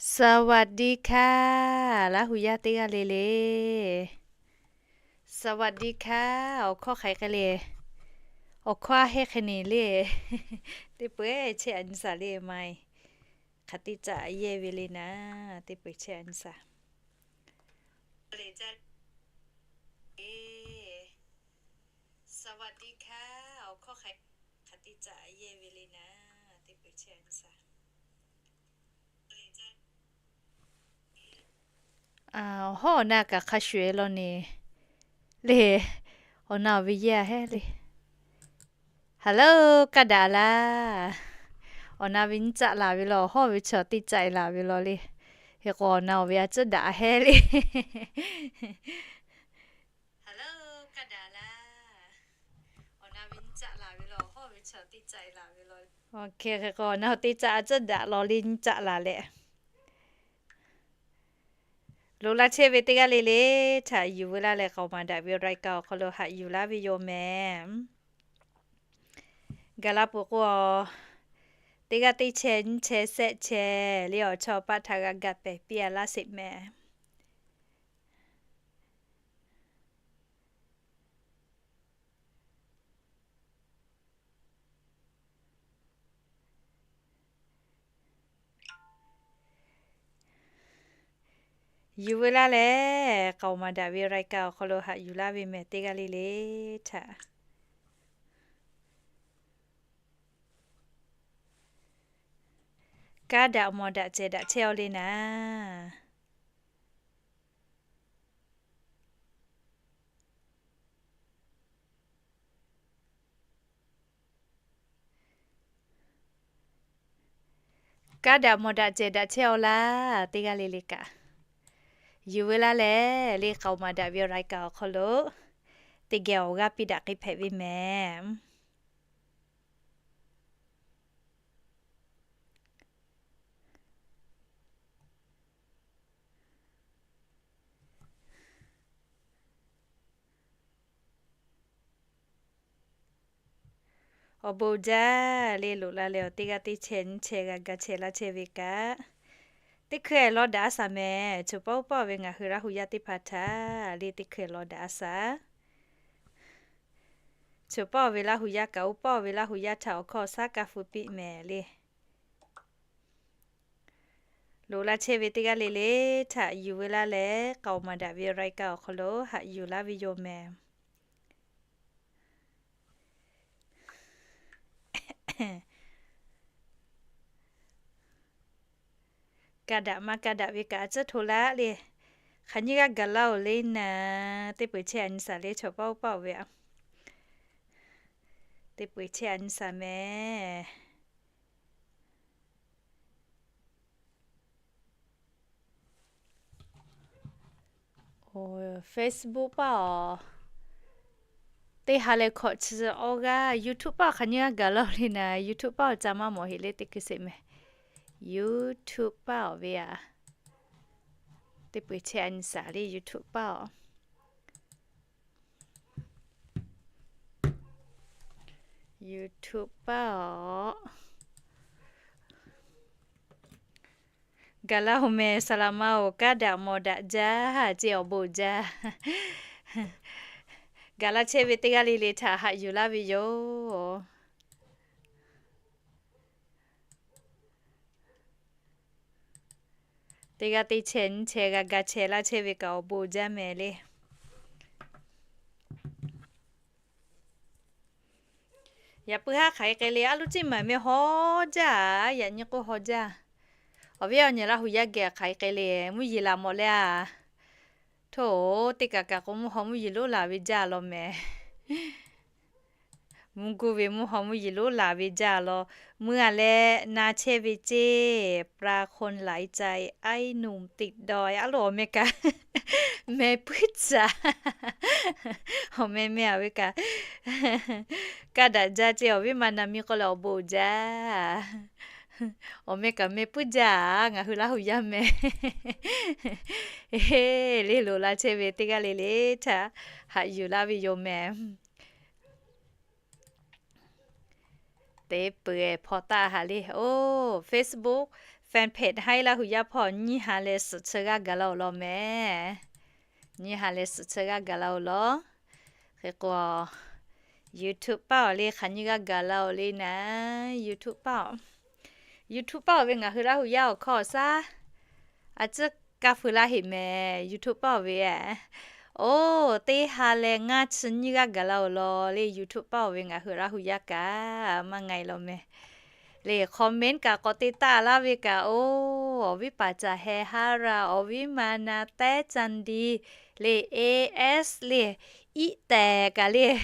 สวัสดีค่ะ Laˇ hu yaˇ teˇ g'aˇ le le. สวัสดีค่ะ Awˬ hkawˇ hk'aˬ hk'e le. Awˬ hkawˇ aˇ hehˉ hk'e ne le. Teˇ peu-eˬ chehˇ a nyi saˍ le maˇ. Hk'aˬ teˇ caˆ yehˇ ve le naˍ, teˇ peu-eˬ chehˇ a nyi saˍ. สวัสดีค่ะ Awˬ hkawˇ hk'aˬ hk'e, hk'aˬ teˇ caˆ yehˇ ve le naˍ, teˇ peu-eˬ chehˇ a nyi saˍ. Awˬ hawˉ awˬ na kaꞈ hk'a shuˍ e law ne le. Awˬ na awˬ ve yehˇ a hehˉ le. Hello, kaˇ daꞈ laˇ. Awˬ na ve nyiˇ caˆ laˬ ve law, awˬ hawˉ ve chaw teˇ caˆ e laˬ ve law le. Hk'e k'o awˬ na awˬ ve a cuhˉ daꞈ a hehˉ le. Hello, kaˇ daꞈ laˇ. Awˬ na ve nyiˇ caˆ laˬ ve law, awˬ hawˉ ve chaw teˇ caˆ e laˬ ve law. Hk'e k'o awˬ na teˇ caˆ a cuhˉ daꞈ law le, nyiˇ caˆ laˬ leh. Loꞈ la chehˇ ve teˇ g'aˇ le le htaꞈ yuˬ veu laˇ leh, k'aoˍ maˍ daꞈ ve รายการ awˬ hk'aw lo haꞈ yuˬ laˇ ve yoˬ mehˍ. Gaˬ la peuˬ k'o, teˇ g'aˇ teˇ chehˇ nyiˇ chehˇ shehˆ chehˇ le awˬ chawˇ paˆ htaꞈ g'a gaˬ pehˍ piˇ a laˇ sheˍ mehˍ. Yuˬ veu laˇ leh, k'aoˍ maˍ daꞈ ve รายการ awˬ hk'aw lo haꞈ yuˬ laˇ ve mehˍ teˇ g'aˇ le le htaꞈ. Kaˇ daꞈ mawˬ daꞈ cehˬ daꞈ chehˇ aw le naˍ. Kaˇ daꞈ mawˬ daꞈ cehˬ daꞈ chehˇ aw laˇ, teˇ g'aˇ le le kaꞈ. Yuˬ veu laˇ leh, le k'aoˍ maˍ daꞈ ve รายการ awˬ hk'aw lo teˇ geh awˬ g'aˇ piˇ daꞈ k'ai hpehꞈ ve mehˍ. Awˬ bon jaˇ le, loꞈ la leh awˬ teˇ g'aˇ teˇ chehˇ nyiˇ chehˇ g'a ga chehˇ laˇ chehˇ ve kaꞈ, teˇ hkui lawˇ daꞈ a shaˍ mehˍ. Choˬ paˆ uˉ paˆ ve ngaˬ hui Laˇ hu yaˇ teˇ hpaˍ htaꞈ le teˇ hkui lawˇ daꞈ a shaˍ. Choˬ paˆ ve Laˇ hu yaˇ kaꞈ, uˉ paˆ ve Laˇ hu yaˇ htaꞈ awˬ hkawˇ shaˉ kaˇ hpu piˇ mehˍ le. Loꞈ la chehˇ ve teˇ g'aˇ le le htaꞈ yuˬ veu laˇ leh, k'aoˍ maˍ daꞈ ve รายการ awˬ hk'aw lo haꞈ yuˬ laˇ ve yoˬ mehˍ. Kaˇ daꞈ maˇ kaˇ daꞈ ve kaꞈ a tcuhˉ hto laˇ le. Hk'aˬ nyiˇ g'aˇ gaˬ laˇ oˬ le naˍ, teˇ peu-eˬ chehˇ a nyi shaˍ le, chaw paˆ uˉ paˆ oˬ ve a. Teˇ peu-eˬ chehˇ a nyi shaˍ mehˍ. Facebook paˆ aˬ, teˇ ha leh hkawꞈ chi awˇ g'aˇ, YouTube paˆ aˬ hk'aˬ nyiˇ g'aˇ gaˬ laˇ oˬ le naˍ, YouTube paˆ aˬ ca maˇ mawˬ heˆ le teˇ hkui sheˍ mehˍ. YouTube paˆ aˬ ve a, teˇ peu-eˬ chehˇ a nyi shaˍ le YouTube paˆ aˬ. YouTube paˆ aˬ. Gaˬ laˇ oˬ mehˍ, saˍ laꞈ ma oˬ, kaˇ daꞈ mawˬ daꞈ jaˇ, ceˇ awˬ bon jaˇ. Gaˬ laˇ chehˇ ve teˇ g'aˇ le le htaꞈ haꞈ yuˬ laˇ ve yoˬ. Teˇ g'aˇ teˇ chehˇ nyiˇ chehˇ g'a ga chehˇ laˇ chehˇ ve kaꞈ awˬ bon jaˇ mehˍ le. Yaꞈ puiˉ haˉ hk'aˬ hk'e le, a loˉ ceˇ maˬ meh haw jaˇ, yaꞈ nyi k'oˆ haw jaˇ. Awˬ viˉ awˬ nyi Laˇ hu yaˇ geh hk'aˬ hk'e le, mvuhˇ yeˬ laˬ mawˬ leh a. Hto, teˇ kaˬ kaˬ k'o mvuhˇ haw mvuhˇ yeˬ lonˉ laˬ ve jaˇ law mehˍ. Mvuhˇ guˇ ve mvuhˇ haw mvuhˇ yeˬ lonˉ laˬ ve jaˇ law. Mvuhˇ a leh na chehˇ ve ceˇ, ประคนหลายใจ ไอ้หนุ่มติดดอย a loˉ awˬ meh kaꞈ meh puiˉ caꞈ. Awˬ meh meh a ve kaꞈ kaˇ daꞈ jaˇ ceˇ, awˬ viˉ ma na miˇ k'oˆ leh awˬ bon jaˇ. Awˬ meh kaꞈ meh puiˉ jaˇ, ngaˬ hui Laˇ hu yaˇ meh. Eˬ, le loꞈ la chehˇ ve teˇ g'aˇ le le htaꞈ haꞈ yuˬ laˇ ve yoˬ mehˍ. Teˇ peuˬ hpaw taˆ ha le. Oˇ, Facebook fan page haiˉ Laˇ hu yaˇ hpawˇ nyiˇ ha leh suhˍ chi g'aˇ gaˬ la-oˬ law mehˍ. Nyiˇ ha leh suhˍ chi g'aˇ gaˬ la-oˬ law. Hk'e k'o, YouTube paˇ awˬ le hk'aˬ nyiˇ g'aˇ gaˬ la-oˬ le naˍ. YouTube paˇ awˬ, YouTube paˇ awˬ ve ngaˬ hui Laˇ hu yaˇ awˬ hkawˇ awˬ shaˉ a ciˉ kaˇ feu laˇ heꞈ mehˍ. YouTube paˇ awˬ ve, oˇ, teˇ ha leh ngaˇ chi nyiˇ g'aˇ gaˬ la-oˬ law le. YouTube paˇ awˬ ve ngaˬ hui Laˇ hu yaˇ kaꞈ maˇ nga e law mehˍ. Le comment kaꞈ k'awꞈ te taˆ laˇ ve kaꞈ, oˇ, awˬ viˉ paˍ caˬ heh haˉ ra, awˬ viˉ ma na tehˉ ca di le, A S le, iˉ tehˍ kaꞈ le,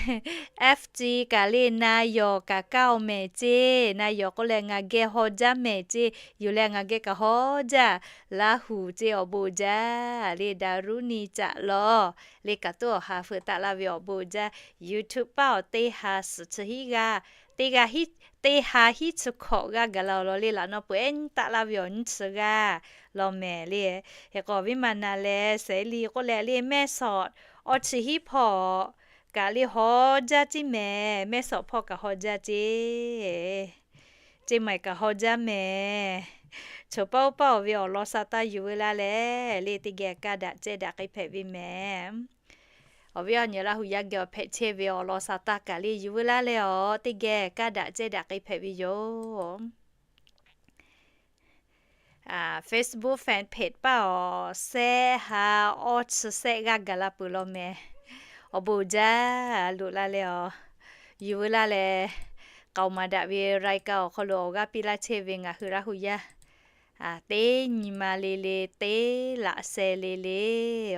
F G kaꞈ le, na yawˬ kaꞈ kaˇ-oˬ mehˍ ceˇ. Na yawˬ k'oˆ leh ngaˬ geh haw jaˇ mehˍ ceˇ. Yuˬ leh ngaˬ geh kaꞈ haw jaˇ. Laˇ hu ceˇ awˬ bon jaˇ le, Daˍruˉniˆ caꞈ law le, kaꞈ tuˉ awˬ ha feu taˆ laˇ ve awˬ bon jaˇ. YouTube paˇ awˬ teˇ ha suhˍ chi hiˉ g'aˇ, teˇ g'aˇ hiˉ, teˇ ha hiˉ chi hkawꞈ g'aˇ gaˬ la-oˬ law le. Laꞈ naw peuˬ ehˉ nyiˇ taˆ laˇ ve awˬ nyiˇ chi g'aˇ law mehˍ le. Hk'e k'o awˬ viˉ ma na leh Sehˉ liˇ k'oˆ leh le, Mehˇsoꞈ awˇ chi hiˉ hpawˇ kaꞈ le haw jaˇ ceˇ mehˍ. Mehˇsoꞈ hpawˇ kaꞈ haw jaˇ ceˇ. Ceˇ maiˬ kaꞈ haw jaˇ mehˍ. Choˬ paˇ oˇ paˇ awˬ ve awˬ lawn sa taˇ yuˬ veu laˇ leh le, teˇ geh kaˇ daꞈ cehˇ daꞈ k'ai hpehꞈ ve mehˍ. Awˬ viˉ awˬ nyi Laˇ hu yaˇ geh awˬ hpehꞈ chehˇ ve awˬ lawn sa taˇ kaꞈ le yuˬ veu laˇ leh, awˬ teˇ geh kaˇ daꞈ cehˇ daꞈ k'ai hpehꞈ ve yoˬ. Facebook fan page paˇ awˬ sehˉ ha awˇ chi sehˆ g'aˇ gaˬ la peuˬ law mehˍ. Awˬ bon jaˇ loꞈ la leh, awˬ, yuˬ veu laˇ leh, k'aoˍ maˍ daꞈ ve รายการ awˬ hk'aw lo awˬ g'aˇ piˇ laˇ chehˇ ve ngaˬ hui Laˇ hu yaˇ teˇ nyi ma le le, teˇ laꞈ sheh le le,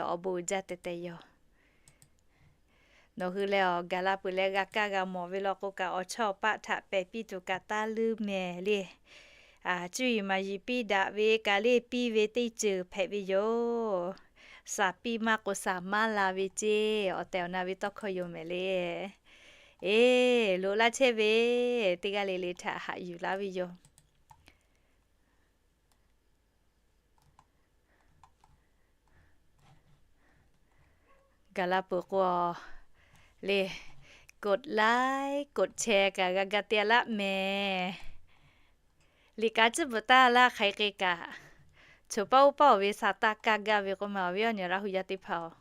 awˬ bon jaˇ teh teh yoˬ. Nawˬ hui leh awˬ gaˬ la peuˬ leh g'a kaˇ g'a mawˬ ve law k'o kaꞈ, awˬ chawˇ paˆ htaꞈ pehˬ piˇ tuˬ kaꞈ taˇ leuˉ mehˍ le. Cuˇ yiˍ maˍ yiˍ piˇ daꞈ ve kaꞈ le, piˇ ve teˇ ceuˬ hpehꞈ ve yoˬ. Saˍ piˇ maˇ k'o saˍ maˇ la ve ceˇ, awˬ tehˬ awˬ na ve tawˇ hkawˇ yoˬ mehˍ le. Eˬ, loꞈ laˇ chehˇ ve teˇ g'aˇ le le htaꞈ haꞈ yuˬ laˇ ve yoˬ. Gaˬ la peuˬ k'o le, กดไลค์ กดแชร์ kaꞈ g'a ga te laˇ mehˍ. Liꞈ kaꞈ ciˉ bvuhꞈ taˇ laˇ hk'aiˬ k'e kaꞈ, choˬ paˇ oˇ paˇ awˬ ve sa taˇ kaˇ gaˇ ve k'oˆ ma, awˬ viˉ awˬ nyi Laˇ hu yaˇ teˇ hpaˍ-oˬ,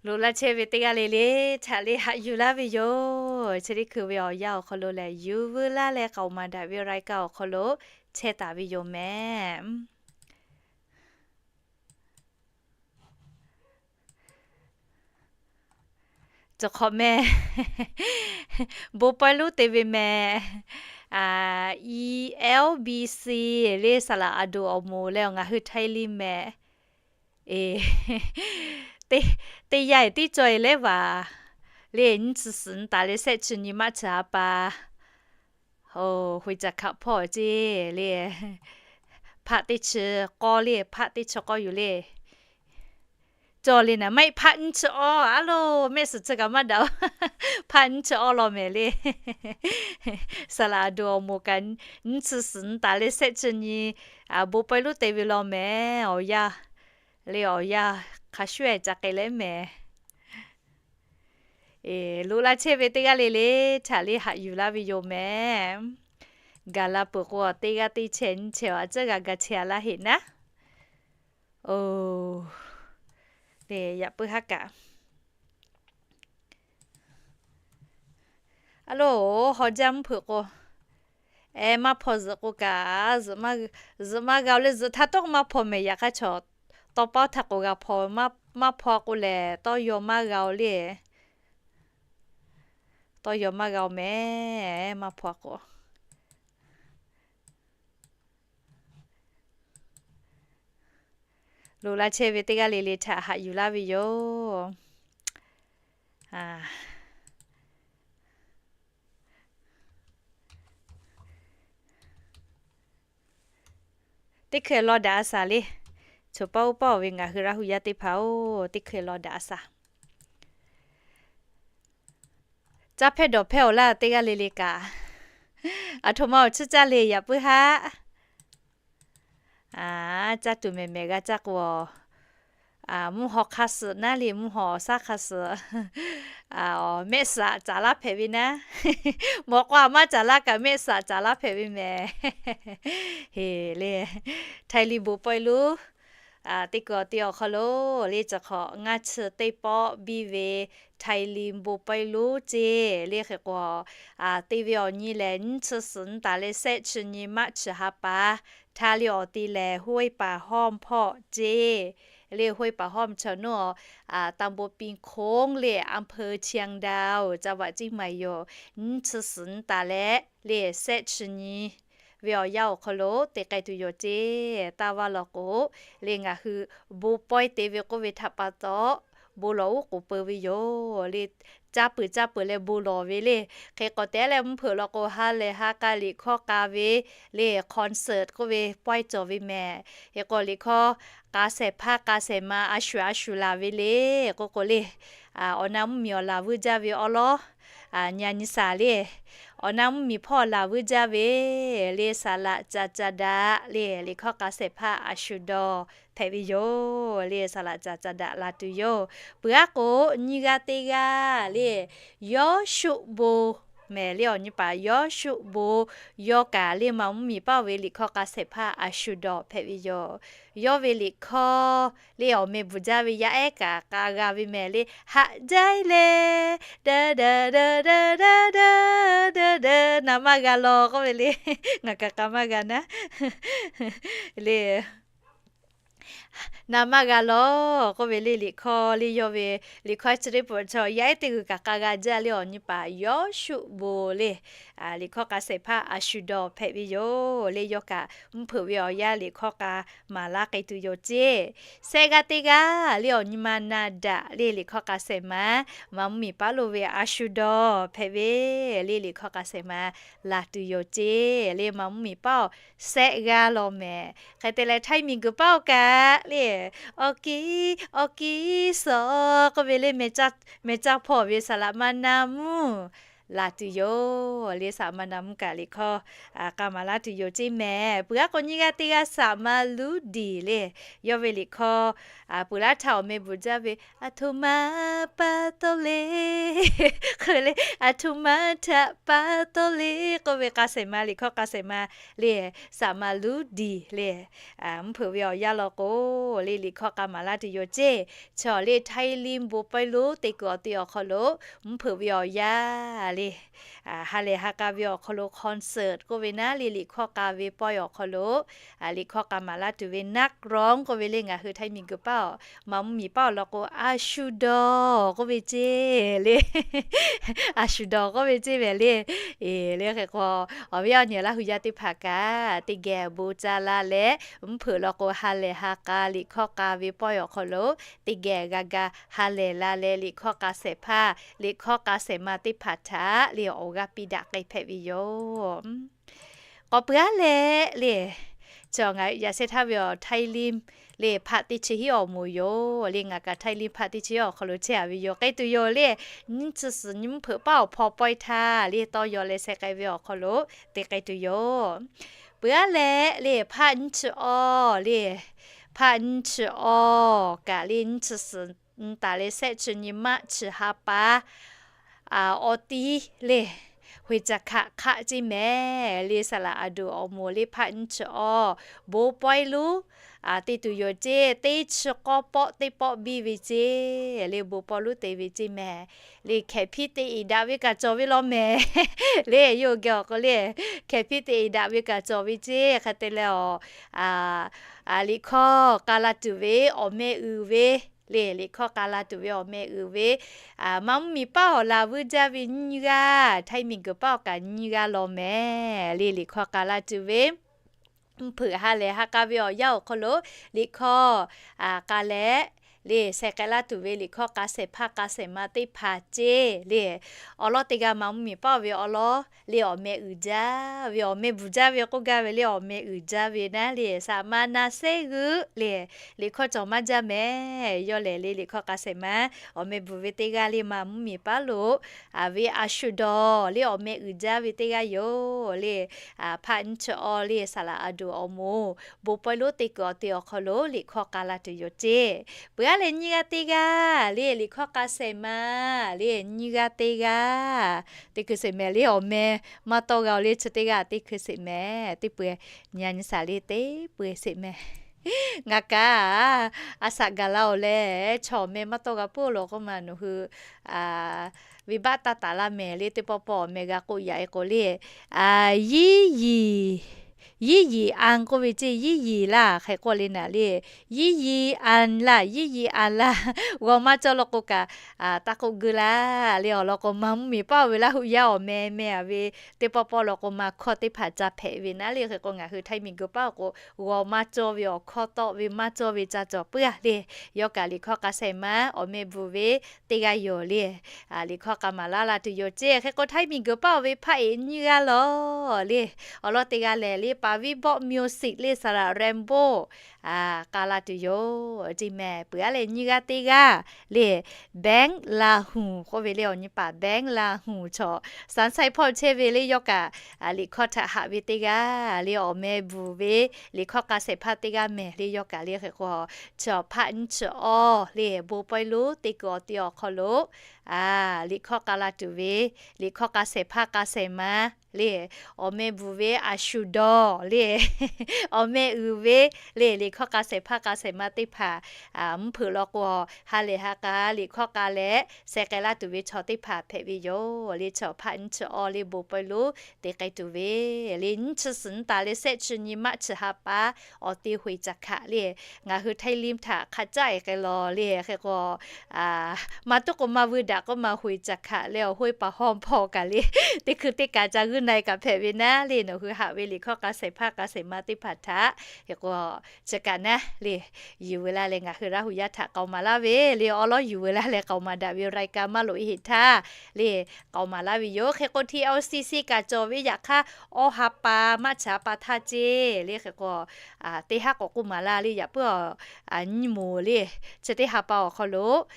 loꞈ laˇ chehˇ ve teˇ g'aˇ le le htaꞈ le haꞈ yuˬ laˇ ve yoˬ. Chi teˇ hkui ve awˬ yanˇ awˬ hk'aw lo lehˬ, yuˬ veu laˇ leh k'aoˍ maˍ daꞈ ve รายการ awˬ hk'aw lo chehˇ taˍ ve yoˬ mehˍ. Cawˬ hk'awꞈ mehˍ. Bon pawehˇ lonˉ te ve mehˍ. E L B C le, saˍ laˍ aˬ duˬ awˬ moˍ leh awˬ ngaˬ hui Htaiˇ liˇ mehˍ. Eˬ, teˇ yanˇ eˬ tiˉ cawˬ e leh vaˬ le, nyiˇ chi suhˍ nyi taˍ leh shehˆ chi nyi maˆ chi ha pa, oˬ, hui caˬ hkaꞈ hpawˇ ceˇ le, hpaˆ teˇ chi k'awˇ le, hpaˆ teˇ chi k'awˇ yoˬ le. Cawˬ le naˍ, maˇ heˆ hpaˆ nyiˇ chi awˇ, a loˬ, mehˆ suhˍ chi kaꞈ maˇ daꞈ-oˬ. Hpaˆ nyiˇ chi awˇ law mehˍ le. Saˍ laˍ aˬ duˬ awˬ moˍ kaꞈ nyiˇ chi suhˍ nyi taˍ leh shehˆ chi nyi, bon pawehˇ lonˉ te ve law mehˍ. Awˬ yanˇ le, awˬ yanˇ hk'a shuˍ-e ca k'ai leh mehˍ. Eˬ, loꞈ laˇ chehˇ ve teˇ g'aˇ le le htaꞈ le haꞈ yuˬ laˇ ve yoˬ mehˍ. Gaˬ la peuˬ k'o, teˇ g'aˇ teˇ chehˇ nyiˇ chehˇ awˬ a ciˉ g'a ga chehˇ a laˇ heꞈ naˉ. Oˬ, le, yaꞈ puiˉ haˉ kaꞈ, a loˬ, haw jaˇ mvuhˇ hpeuꞈ k'o, e, maˇ hpaw zuhꞈ k'o kaꞈ, zuhꞈ maˇ g'a-o le. Zuhꞈ htaˇ tawˇ maˇ hpaw mehˍ. Yaꞈ hk'aˇ chaw tawˇ pawˆ htaˇ k'o g'a hpaw, maˇ hpaw k'o lehˬ, tawˇ yaw maˇ g'a-o le. Tawˇ yaw maˇ g'a-o mehˍ, maˇ hpaw k'o. Loꞈ laˇ chehˇ ve teˇ g'aˇ le le htaꞈ haꞈ yuˬ laˇ ve yoˬ. Teˇ hkui law daꞈ a shaˍ le. Choˬ paˇ oˇ paˇ awˬ ve ngaˬ hui Laˇ hu yaˇ teˇ hpaˍ-oˬ, teˇ hkui law daꞈ a shaˍ. Caˇ hpehˇ dawˬ hpehˇ-oˬ laˇ teˇ g'aˇ le le kaꞈ, aˬ htoꞈ ma awˬ chiˇ caˇ le yaꞈ puiˉ haˉ. A, caˇ tuˬ mehˍ mehˍ g'a caˇ k'o, mvuhˇ haw hk'aˇ suhˍ naˉ le, mvuhˇ haw awˬ shaˉ hk'aˇ suhˍ, mehˆ suhˍ caˍ laˇ hpehꞈ ve naˉ, mawꞈ k'aw a maˇ caˍ laˇ kaꞈ mehˆ suhˍ caˍ laˇ hpehꞈ ve mehˍ. Heˍ le, Htaiˇ liˇ bon pawehˇ lonˉ teˇ kuiˬ awˬ ti awˬ hk'aw lo le, cawˬ hk'awꞈ ngaˇ chi teˇ pawˆ biˇ ve Htaiˇ liˇ bon pawehˇ lonˉ ceˇ le. Hk'e k'o, te ve awˬ nyi lehˬ, nyiˇ chi suhˍ nyi taˍ leh shehˆ chi nyi maˆ chi ha pa, htaˇ le awˬ ti lehˬ ห้วยป่าห้อม hpawˇ ceˇ le. ห้วยป่าห้อม chaw naˉ, ตำบลปิงโค้ง le, อำเภอเชียงดาว จังหวัดเชียงใหม่ yoˬ. Nyiˇ chi suhˍ nyi taˍ leh le shehˆ chi nyi ve awˬ yanˇ awˬ hk'aw lo te k'ai tuˬ yoˬ ceˇ. Taˇ vaˇ law k'o le, ngaˬ hui bon pawehˇ te ve k'oˆ ve htaꞈ pa taw, bon lawˬ uˉ k'oˍ peu ve yoˬ le. Caˇ peuˬ caˇ peuˬ leh bon lawˬ ve le. Hk'e k'awꞈ te leh mvuhˇ hpeuꞈ law k'o, ha lehˬ ha k'a liꞈ hkawˇ k'a ve le, concert k'oˆ ve pawehˇ cawˬ ve mehˍ. Hk'e k'o liꞈ hkawˇ k'a shehˍ hpaˇ k'a shehˍ ma a shuˍ a shuˍ laˬ ve le k'oˆ k'o le, awˬ na mvuhˇ miˬ awˬ laˬ vuiˇ jaˇ ve awˉ lawˉ nyi a nyi shaˍ le. Awˬ na mvuhˇ miˬ hpawˇ laˬ vuiˇ jaˇ ve le, saˍ laꞈ ca ca daꞈ le, liꞈ hkawˇ k'a shehˍ hpaˇ a shuˍ dawˬ hpehꞈ ve yoˬ le. Saˍ laꞈ ca ca daꞈ laˬ tuˬ yoˬ. Peuˬ aˉ k'o, nyiˇ g'aˇ teˇ g'aˇ le, Yawˇshuˆ bon mehˍ le. Awˬ nyi paˍ Yawˇshuˆ bon yawˇ kaꞈ le, ma mvuhˇ miˬ paˉ oˬ ve liꞈ hkawˇ k'a shehˍ hpaˇ a shuˍ dawˬ hpehꞈ ve yoˬ. Yawˇ ve liꞈ hkawˇ le, awˬ meh bvuhˬ jaˇ ve yaˇ ehˉ kaꞈ k'a g'a ve mehˍ le. Haꞈ jaˇ e leh, da da da da da da da da, na maˇ g'a law k'oˆ ve le. Ngaˬ kaꞈ k'a maˇ g'a naˉ le. Na maˇ g'a law k'oˆ ve le, liꞈ hkawˇ le, yawˇ ve liꞈ hkawˇ chi teˇ pawˆ chaw yaˇ ehˉ teˇ g'uiˬ kaꞈ k'a g'a jaˇ le. Awˬ nyi paˍ Yawˇshuˆ bon le, liꞈ hkawˇ k'a shehˍ hpaˇ a shuˍ dawˬ hpehꞈ ve yoˬ le. Yawˇ kaꞈ mvuhˇ hpeuꞈ ve awˬ yanˇ liꞈ hkawˇ k'a maˍ laˇ k'ai tuˬ yoˬ ceˇ. Shehˆ g'aˇ teˇ g'aˇ le, awˬ nyi ma Na daꞈ le, liꞈ hkawˇ k'a shehˍ ma, ma mvuhˇ miˬ paˉ lo ve a shuˍ dawˬ hpehꞈ ve le, liꞈ hkawˇ k'a shehˍ ma laˬ tuˬ yoˬ ceˇ le. Ma mvuhˇ miˬ paˉ oˬ shehˆ g'aˇ law mehˍ. Hk'e te leh Htaiˇ miˬ guiˬ paˉ oˬ kaꞈ le, awˬ kiˉ awˬ kiˉ suhˍ k'oˆ ve le, meh caˇ hpawˇ ve saˍ laꞈ ma na mvuhˇ laˬ tuˬ yoˬ le. Saˍ laꞈ ma na mvuhˇ kaꞈ liꞈ hkawˇ k'a maˍ laˇ tuˬ yoˬ ceˇ mehˍ. Peuˬ aˉ k'o, nyiˇ g'aˇ teˇ g'aˇ saˍ laꞈ ma Luˇdiˬ le, yawˇ ve liꞈ hkawˇ peuˬ laˇ htaˇ awˬ meh bvuhˬ jaˇ ve, a htoꞈ ma pa taw le k'oˆ ve le, a htoꞈ ma htaꞈ pa taw le k'oˆ ve k'a shehˍ ma, liꞈ hkawˇ k'a shehˍ ma le, saˍ laꞈ ma Luˇdiˬ le, mvuhˇ hpeuꞈ ve awˬ yanˇ law k'o le, liꞈ hkawˇ k'a maˍ laˇ tuˬ yoˬ ceˇ. Chaw le Htaiˇ liˇ bon pawehˇ lonˉ teˇ kuiˬ awˬ ti awˬ hk'aw lo mvuhˇ hpeuꞈ ve awˬ yanˇ le, ha lehˬ ha k'a ve awˬ hk'aw lo concert k'oˆ ve naˉ le, liꞈ hkawˇ k'a ve pawehˇ awˬ hk'aw lo liꞈ hkawˇ k'a maˍ laˇ tuˬ ve นักร้อง k'oˆ ve le, ngaˬ hui Htaiˇ miˬ guiˬ paˉ oˬ, ma mvuhˇ miˬ paˉ oˬ law k'o, a shuˍ dawˬ k'oˆ ve ceˇ le. A shuˍ dawˬ k'oˆ ve ceˇ mehˍ le. Eˬ le, hk'e k'o, awˬ viˉ awˬ nyi Laˇ hu yaˇ teˇ hpaˍ kaꞈ teˇ geh bon ca la leh, mvuhˇ hpeuꞈ law k'o ha lehˬ ha k'a liꞈ hkawˇ k'a ve pawehˇ awˬ hk'aw lo teˇ geh g'a ga ha lehˬ la leh, liꞈ hkawˇ k'a shehˍ hpaˇ, liꞈ hkawˇ k'a shehˍ ma teˇ hpaˍ htaꞈ le awˬ g'aˇ piˇ daꞈ k'ai hpehꞈ ve yoˬ. K'awꞈ peuˬ aˉ leh le, chaw ngaˬ yaꞈ shehˇ htaˇ ve awˬ Htaiˇ liˇ le hpaˆ teˇ chi hiˉ awˬ moˍ yoˬ le. Ngaˬ kaꞈ Htaiˇ liˇ hpaˆ teˇ chi hiˉ awˬ hk'aw lo chehˇ a ve yoˬ. K'ai tuˬ yoˬ le. Nyiˇ chi suhˍ nyi mvuhˇ hpeuꞈ paˉ awˬ hpaw pawehˇ htaˇ le, tawˇ yaw leh sheh k'ai ve awˬ hk'aw lo te k'ai tuˬ yoˬ. Peuˬ aˉ leh le, hpaˆ nyiˇ chi awˬ le, hpaˆ nyiˇ chi awˬ kaꞈ le, nyiˇ chi suhˍ nyi taˍ leh shehˆ chi nyi maˆ chi ha pa awˬ ti le, ห้วยจักขา hk'aˆ ceˇ mehˍ le. Saˍ laꞈ a duˬ awˬ moˍ le hpaˆ nyiˇ chi awˬ bon pawehˇ lonˉ te tuˬ yoˬ ceˇ. Teˇ chi k'awˇ pawˆ teˇ pawˆ biˇ ve ceˇ le, bon pawehˇ lonˉ te ve ceˇ mehˍ le. Hkehˍ hpiˇ te iˍ daꞈ ve kaꞈ cawˬ ve law mehˍ le. Yawˇ hui geh awˬ k'o le, hkehˍ hpiˇ te iˍ daꞈ ve kaꞈ cawˬ ve ceˇ. Hk'e te leh awˬ, liꞈ hkawˇ k'a la tuˬ ve awˬ meh uiˍ ve le, liꞈ hkawˇ k'a la tuˬ ve awˬ meh uiˍ ve, ma mvuhˇ miˬ paˉ awˬ laˬ vuiˇ jaˇ ve nyiˇ g'aˇ, Htaiˇ miˬ guiˬ paˉ awˬ kaꞈ nyiˇ g'aˇ law mehˍ le. Liꞈ hkawˇ k'a la tuˬ ve mvuhˇ hpeuꞈ ha lehˬ ha k'a ve awˬ yanˇ awˬ hk'aw lo liꞈ hkawˇ k'a leh le, sheh k'ai laˇ tuˬ ve liꞈ hkawˇ k'a shehˍ hpaˇ k'a shehˍ ma teˇ hpaˍ ceˇ le. Awˬ lawn teˇ g'aˇ ma mvuhˇ miˬ paˉ ve awˬ lawn le, awˬ meh uiˍ jaˇ ve, awˬ meh bvuhˬ jaˇ ve k'oˆ gaˇ ve le, awˬ meh uiˍ jaˇ ve naˉ le, saˍ ma na sehˉ g'euˆ le, liꞈ hkawˇ cawˬ maˇ jaˇ mehˍ. Yawˇ lehˬ le, liꞈ hkawˇ k'a shehˍ ma awˬ meh bvuhˬ ve teˇ g'aˇ le, ma mvuhˇ miˬ paˉ lo a ve a shu dawˬ le, awˬ meh uiˍ jaˇ ve teˇ g'aˇ yoˬ le. Hpaˆ nyiˇ chi awˇ le, saˍ laꞈ a duˬ awˬ moˍ bon pawehˇ lonˉ te kuiˬ awˬ te awˬ hk'aw lo liꞈ hkawˇ k'a la tuˬ yoˬ ceˇ. Peuˬ aˉ leh nyiˇ g'aˇ teˇ g'aˇ le, liꞈ hkawˇ k'a shehˍ ma le, nyiˇ g'aˇ teˇ g'aˇ teˇ hkui sheˍ mehˍ le, awˬ meh maˇ tawˇ g'a-oˬ le, chi teˇ g'aˇ teˇ hkui sheˍ mehˍ. Teˇ peuˬ nyi a nyi shaˍ le, teˇ peuˬ sheˍ mehˍ. Ngaˬ kaꞈ a shaꞈ gaˬ la-oˬ leh, chaw awˬ meh maˇ tawˇ g'a puiˉ lo k'oˆ ma nawˬ hui venˇbaˆ taˇ taˍ laˇ mehˍ le, teˇ pawˆ pawˆ awˬ meh g'a k'oˆ yaꞈ-e k'o le, yiˇ yiˍ, yiˇ yiˍ an k'oˆ ve ceˇ, yiˇ yiˍ laˇ hk'e k'oˆ le naˍ le, yiˇ yiˍ an laˇ, yiˇ yiˍ an laˇ, g'aw maˇ cawˇ law k'o kaꞈ taˇ k'oˆ geu laˇ le. Awˬ lawn k'o, ma mvuhˇ miˬ paˉ-oˬ ve Laˇ huˍ yaˇ awˬ meh meh a ve teˇ pawˆ pawˆ law k'o, ma hkawˇ teˇ hpaˍ ca hpehꞈ ve naˉ le. Hk'e k'o, ngaˬ hui Htaiˇ miˬ guiˬ paˉ-oˬ k'o, g'aw maˇ cawˇ ve awˬ hkawˇ tawˆ ve maˇ cawˇ ve ca cawˬ puiˉ-a le. Yawˇ kaꞈ liꞈ hkawˇ k'a shehˍ ma awˬ meh bvuhˬ ve teˇ g'aˇ yoˬ le. Liꞈ hkawˇ k'a maˍ laˇ la tuˬ yoˬ ceˇ. Hk'e k'o, Htaiˇ miˬ guiˬ paˉ-oˬ ve hpaˆ eˍ nyiˇ g'aˇ law le. Awˬ lawn teˇ g'aˇ lehˬ le, Paˍ viˉ bawˆ myo siꞈ le, saˍ laꞈ Rainbow k'a la tuˬ yoˬ ceˇ mehˍ. Peuˬ aˉ leh nyiˇ g'aˇ teˇ g'aˇ le, Bengˉ Laˇ huˍ k'oˆ ve le, awˬ nyi paˍ Bengˉ Laˇ huˍ chaw, Saˍ Saiˇ hpawˇ chehˇ ve le, yawˇ kaꞈ liꞈ hkawˇ htaꞈ haꞈ ve teˇ g'aˇ le, awˬ meh bvuhˬ ve liꞈ hkawˇ k'a shehˍ hpaˇ teˇ g'aˇ mehˍ le. Yawˇ kaꞈ le hk'e k'o, chaw hpaˆ nyiˇ chi awˇ le, bon pawehˇ lonˉ te kuiˬ awˬ te awˬ hk'aw lo liꞈ hkawˇ k'a la tuˬ ve, liꞈ hkawˇ k'a shehˍ hpaˇ k'a shehˍ ma le, awˬ meh bvuhˬ ve a shu dawˬ le, awˬ meh uiˍ ve le, liꞈ hkawˇ k'a shehˍ hpaˇ k'a shehˍ ma teˇ hpaˍ mvuhˇ hpeuꞈ law k'o, ha lehˬ ha k'a liꞈ hkawˇ k'a leh sheh k'ai laˇ tuˬ ve chaw teˇ hpaˍ hpehꞈ ve yoˬ le. Chaw hpaˆ nyiˇ chi awˇ le, bon pawehˇ lonˉ te k'ai tuˬ ve le, nyiˇ chi suhˍ nyiˇ taˍ leh shehˆ chi nyi maˆ chi ha pa awˬ te hoꞈ e caˬ hkaꞈ le, ngaˬ hui Htaiˇ liˇ htaꞈ hk'a caˉ e k'ai law le. Hk'e k'o, maˇ tuˉ k'o maˇ vuiˇ daꞈ k'oˆ ma, hoꞈ e caˬ hkaꞈ leh awˬ hoˆ e paˍ hawˇ hpawˇ kaꞈ le, teˇ hkui teˇ kaꞈ ca g'uiˇ na e kaꞈ hpehꞈ ve naˉ le. Nawˬ hui haꞈ ve liꞈ hkawˇ k'a shehˍ hpaˇ k'a shehˍ ma teˇ hpaˍ htaꞈ hk'e k'o, chi kaꞈ naˉ le, yuˬ ve laˇ leh ngaˬ hui Laˇ huˍ yaˇ htaꞈ k'aoˍ maˍ laˇ ve le. Awˬ lawn yuˬ ve laˇ leh k'aoˍ maˍ daꞈ ve raiˍ kaꞈ maˇ loꞈ e heꞈ htaˇ le, k'aoˍ maˍ laˇ ve yoˬ. Hk'e k'o, T L C C kaꞈ cawˬ ve yaꞈ hk'aˇ, awˇ ha pa maˆ chi ha pa htaˇ ceˇ le. Hk'e k'o, teˇ haˉ k'awꞈ k'oˆ maˍ laˇ le, yaꞈ puiˉ a nyiˇ moˍ le, chi teˇ ha pa awˬ hk'aw lo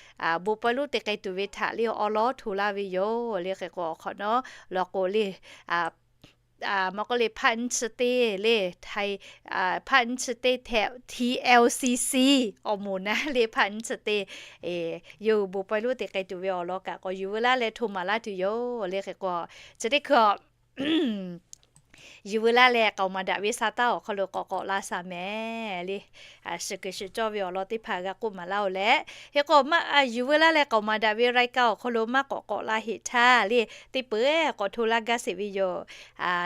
bon pawehˇ lonˉ te k'ai tuˬ ve htaꞈ le awˬ lawn hto laˇ ve yoˬ le. Hk'e k'o, awˬ hk'awꞈ nawˉ law k'o le, maˇ k'oˆ le, hpaˆ nyiˇ chi teˇ le, hpaˆ nyiˇ chi teˇ T L C C awˬ moˍ naˉ le, hpaˆ nyiˇ chi teˇ yawˇ hui bon pawehˇ lonˉ te k'ai tuˬ ve awˬ lawn kaꞈ k'awꞈ yuˬ veu laˇ leh hto maˍ laˇ tuˬ yoˬ le. Hk'e k'o, chi teˇ hkui yuˬ veu laˇ leh k'aoˍ maˍ daꞈ ve sa taˇ awˬ hk'aw lo k'awꞈ k'awꞈ la shaˍ mehˍ le. Shiˍ kuiˬ shiˍ cawˇ ve awˬ lawn teˇ hpaˍ g'a k'oˆ maˍ laˇ-oˬ leh, hk'e k'o, maˇ yuˬ veu laˇ leh k'aoˍ maˍ daꞈ ve raiˍ kaꞈ awˬ hk'aw lo maˇ k'awꞈ k'awꞈ la heꞈ htaˇ le, teˇ peuˬ k'awꞈ hto laˇ gaˇ sheˍ ve yoˬ.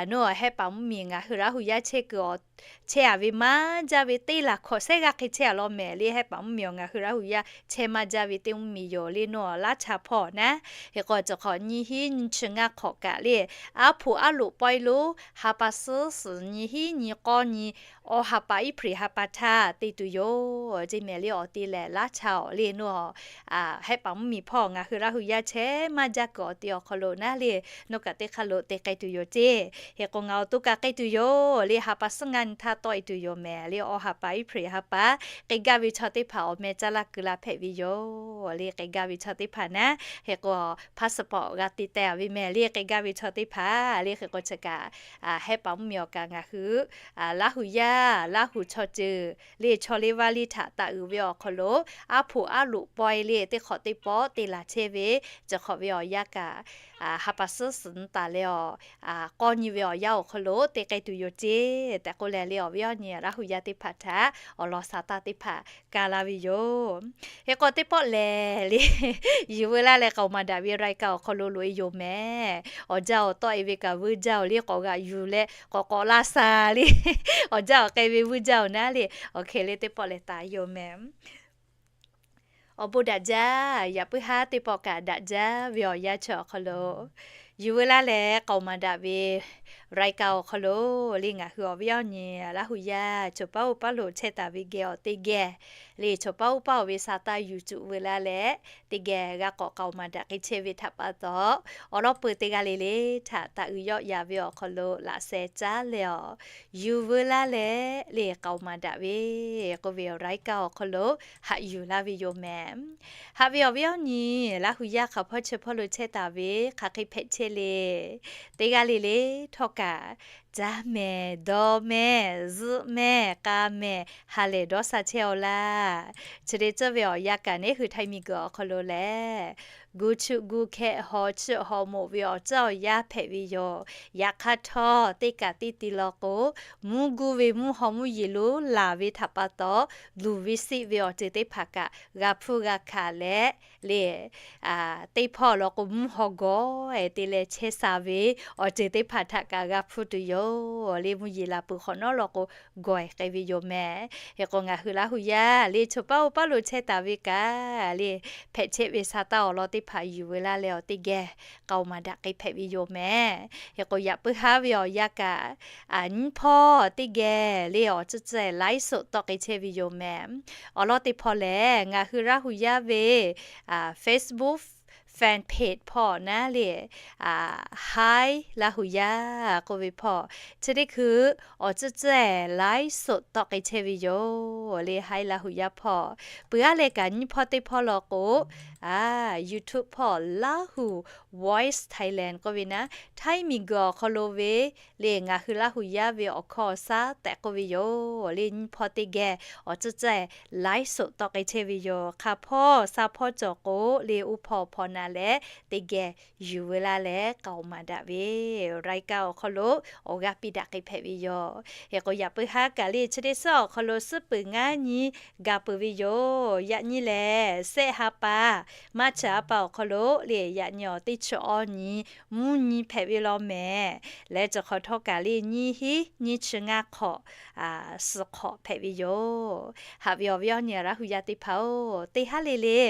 Nawˬ Hehˆ paˍ mvuhˇ miˬ ngaˬ hui Laˇ huˍ yaˇ chehˇ kuiˬ awˬ chehˇ a ve maˇ jaˇ ve teˇ laˬ hkawꞈ shehˉ g'aˇ hk'e chehˇ a law mehˍ le. Hehˆ paˍ mvuhˇ miˬ awˬ ngaˬ hui Laˇ huˍ yaˇ chehˇ maˇ jaˇ ve teˇ mvuhˇ miˬ yoˬ le. Nawˬ Laˇ cha hpawˇ naˉ, hk'e k'o, chi hk'awꞈ nyiˇ hinˉ nyiˇ chi ngaˇ hk'awꞈ kaꞈ le, aˉ hpoꞈ aˉ loꞈ pawehˇ lonˉ ha pa suhˉ suhˍ nyi hinˉ nyi k'awˇ nyi awˇ ha pa Iˉhpriˍ ha pa htaˇ te tuˬ yoˬ ceˇ mehˍ le. Awˬ te lehˬ Laˇ cha awˬ le. Nawˬ Hehˆ paˍ mvuhˇ miˬ hpawˇ ngaˬ hui Laˇ huˍ yaˇ chehˇ maˇ jaˇ kuiˬ awˬ te awˬ hk'aw lo naˉ le, nawˬ kaꞈ teˇ hk'aˇ lo te k'ai tuˬ yoˬ ceˇ. Hk'e k'o, ngaˬ awˬ to kaꞈ k'ai tuˬ yoˬ le. Ha pa suhˉ ngaˇ nyi htaˇ tawˆ e tuˬ yoˬ mehˍ le. Awˇ ha pa Iˉhpriˍ ha pa k'ai gaˇ ve chaw teˇ hpaˍ awˬ meh caˇ laˇ keu la hpehꞈ ve yoˬ le. K'ai gaˇ ve chaw teˇ hpaˍ naˉ, hk'e k'o, passport g'a te teh a ve mehˍ le. K'ai gaˇ ve chaw teˇ hpaˍ le. Hk'e k'o, chi kaꞈ Hehˆ paˍ mvuhˇ miˬ awˬ kaꞈ ngaˬ hui Laˇ huˍ yaˇ, Laˇ huˍ chaw ceuˬ le, chaw liˇ vaˇ liˇ htaꞈ taˍ uiˍ ve awˬ hk'aw lo, aˉ hpoꞈ aˉ loꞈ pawehˇ le, teˇ hk'awꞈ teˇ pawˆ te laˬ chehˇ ve, chi hk'awꞈ ve awˬ yanˇ kaꞈ ha pa suhˉ suhˍ nyi taˍ leh awˬ k'awˇ nyi ve awˬ yanˇ awˬ hk'aw lo te k'ai tuˬ yoˬ ceˇ tehꞈ k'oˆ leh le, awˬ viˉ awˬ nyi Laˇ huˍ yaˇ teˇ hpaˍ htaꞈ awˬ lawn sa taˇ teˇ hpaˍ ka laˇ ve yoˬ. Hk'e k'o, teˇ pawˆ lehˬ le, yuˬ veu laˇ leh k'aoˍ maˍ daꞈ ve raiˍ kaꞈ awˬ hk'aw lo loꞈ e yoˬ mehˍ. Awˬ jaˇ awˬ tawˆ e ve kaꞈ vuiˇ jaˇ oˬ le, k'awꞈ g'aꞈ yuˬ leh k'awꞈ k'awꞈ laˇ sa le. Awˬ jaˇ awˬ k'ai ve vuiˇ jaˇ oˬ naˉ le, awˬ hk'e le teˇ pawˆ lehˬ taˍ yoˬ mehˍ. Awˬ bon daꞈ jaˇ. Yaꞈ puiˉ haˉ teˇ pawˆ kaꞈ daꞈ jaˇ ve awˬ yanˇ chi awˬ hk'aw lo, yuˬ veu laˇ leh k'aoˍ maˍ daꞈ ve Raiˉ kaˇ awˬ hk'aw lo le ngaˬ hui awˬ viˉ awˬ nyi Laˇ hu yaˇ chawˬ paˉ uˉ paˉ lo chehˇ taˍ ve geh awˬ teˇ geh le chawˬ paˉ uˉ paˉ awˬ ve sa taˇ yuˬ tuˬ veu laˇ leh, teˇ geh g'a k'awꞈ k'aoˍ maˍ daꞈ k'ai chehˇ ve htaꞈ pa taw, awˬ lawn peuˬ teˇ g'aˇ le le htaꞈ taˍ uiˍ yawˆ ya ve awˬ hk'aw lo laꞈ sheh caˉ leh awˬ yuˬ veu laˇ leh le k'aoˍ maˍ daꞈ ve k'oˆ ve awˬ raiˉ kaˇ awˬ hk'aw lo haꞈ yuˬ laˇ ve yoˬ mehˍ. Haꞈ ve awˬ viˉ awˬ nyi Laˇ hu yaˇ hk'aˬ hpawˇ chi hpawˇ lo chehˇ taˍ ve hk'aˬ hk'e hpehꞈ chehˇ le, teˇ g'aˇ le le htawˇ kaꞈ caˇ mehˍ, dawˇ mehˍ, zuhˆ mehˍ, k'a mehˍ, ha lehˬ dawˇ sha chehˇ aw laˇ. Chi te tcuhˇ ve awˬ yanˇ kaꞈ neˉ hui Htaiˇ miˬguiˬ awˬ hk'aw lo lehˬ, gu chuˆ gu hkehˆ, haw chuˆ haw moꞈ ve awˬ tcuhˉ awˬ yanˇ hpehꞈ ve yoˬ. Yaꞈ hk'aˇ htawˇ, teˇ kaꞈ teˇ ti law k'o, mvuhˇ guˇ ve mvuhˇ haw mvuhˇ yeˬ lonˉ laˬ ve htaꞈ pa taw, luˬ ve siˆ ve awˬ ceuˬ teˇ hpaˍ kaꞈ g'a hpuˇ g'a hkanˍ leh, le teˇ hpawˇ law k'o mvuhˇ haw gawˬ-e te leh chehˇ sha ve awˬ ceuˬ teˇ hpaˍ htaꞈ kaꞈ g'a hpuˇ tuˬ yoˬ. Le mvuhˇ yeˬ laˬ peuˬ hk'awꞈ nawˉ law k'o, gawˬ-e k'ai ve yoˬ mehˍ. Hk'e k'o, ngaˬ hui Laˇ hu yaˇ le chawˬ paˉ uˉ paˉ lo chehˇ taˍ ve kaꞈ le, hpehꞈ chehˇ ve sa taˇ awˬ lawn teˇ hpaˍ yuˬ veu laˇ leh awˬ teˇ geh k'aoˍ maˍ daꞈ k'ai hpehꞈ ve yoˬ mehˍ. Hk'e k'o, yaꞈ puiˉ haˉ ve awˬ yanˇ kaꞈ nyiˇ hpawˇ teˇ geh le awˬ tcuhˉ tcuhˉ live show tawˆ k'ai chehˇ ve yoˬ mehˍ. Awˬ lawn teˇ hpawˇ lehˬ, ngaˬ hui Laˇ hu yaˇ ve Facebook fan page hpawˇ naˉ le, Hi Laˇ hu yaˇ k'oˆ ve hpawˇ, chi teˇ hkui awˬ tcuhˉ tcuhˉ live show tawˆ k'ai chehˇ ve yoˬ le. Hi Laˇ hu yaˇ hpawˇ peuˬ aˉ leh kaꞈ nyiˇ hpawˇ teˇ hpawˇ law k'o, YouTube hpawˇ Lahu Voice Thailand k'oˆ ve naˉ, Htaiˇ miˬguiˬ awˬ hk'aw lo ve le ngaˬ hui Laˇ hu yaˇ ve awˬ hkawˇ awˬ shaˉ tehꞈ k'oˆ ve yoˬ le. Nyiˇ hpawˇ teˇ geh awˬ tcuhˉ tcuhˉ live show tawˆ k'ai chehˇ ve yoˬ. Hk'aˬ hpawˇ sha hpawˇ cawˬ k'o le, oˇ hpawˇ hpawˇ na leh teˇ geh yuˬ veu laˇ leh k'aoˍ maˍ daꞈ ve รายการ awˬ hk'aw lo awˬ g'aˇ piˇ daꞈ k'ai hpehꞈ ve yoˬ. Hk'e k'o, yaꞈ puiˉ haˉ kaꞈ le chi teˇ suhˉ awˬ hk'aw lo suhˉ peuˬ ngaˇ nyi ga peuˬ ve yoˬ. Yaꞈ nyi lehˬ, sehˆ ha pa, March ha pa awˬ hk'aw lo le yaꞈ nyi awˬ teˇ chi awˇ nyi mvuhˇ nyi hpehꞈ ve law mehˍ. Leh chi hk'awꞈ htawˇ kaꞈ le nyiˇ hinˉ nyiˇ chi ngaˇ hk'awꞈ suh hk'awꞈ hpehꞈ ve yoˬ. Haꞈ ve awˬ viˉ awˬ nyi Laˇ hu yaˇ teˇ hpaˍ-oˬ, teˇ haˉ le le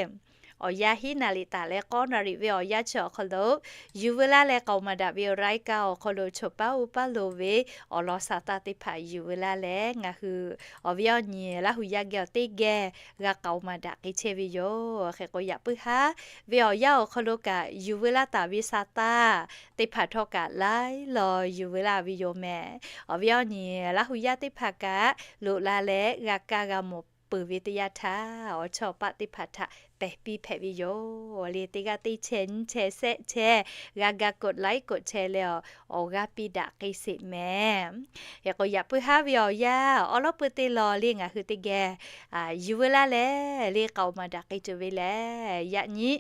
awˬ yanˇ hiˉ naˍ riˍ taˍ leh k'awˇ naˍ riˍ ve awˬ yanˇ chi awˬ hk'aw lo yuˬ veu laˇ leh k'aoˍ maˍ daꞈ ve รายการ awˬ hk'aw lo chawˬ paˉ uˉ paˉ lo ve awˬ lawn sa taˇ teˇ hpaˍ yuˬ veu laˇ leh ngaˬ hui awˬ viˉ awˬ nyi Laˇ hu yaˇ geh awˬ teˇ geh g'a k'aoˍ maˍ daꞈ k'ai chehˇ ve yoˬ. Hk'e k'o, yaꞈ puiˉ haˉ ve awˬ yanˇ awˬ hk'aw lo kaꞈ yuˬ veu laˇ taˍ ve sa taˇ teˇ hpaˍ htawˇ kaꞈ laiˉ law yuˬ veu laˇ ve yoˬ mehˍ. Awˬ viˉ awˬ nyi Laˇ hu yaˇ teˇ hpaˍ kaꞈ loꞈ la leh g'a kaˇ g'a mawˬ peuˬ ve teˇ yanˇ htaˇ, awˬ chawˇ paˆ teˇ hpaˍ htaꞈ pehˬ piˇ hpehꞈ ve yoˬ le. Teˇ g'aˇ teˇ chehˇ nyiˇ chehˇ sehˆ chehˇ g'a ga กดไลค์ กดแชร์ leh awˬ g'aˇ piˇ daꞈ k'ai sheˍ mehˍ. Hk'e k'o, yaꞈ puiˉ haˉ ve awˬ yanˇ awˬ lawn peuˬ teˇ law le ngaˬ hui teˇ geh yuˬ veu laˇ leh le k'aoˍ maˍ daꞈ k'ai tuˬ ve lehˬ, yaꞈ nyi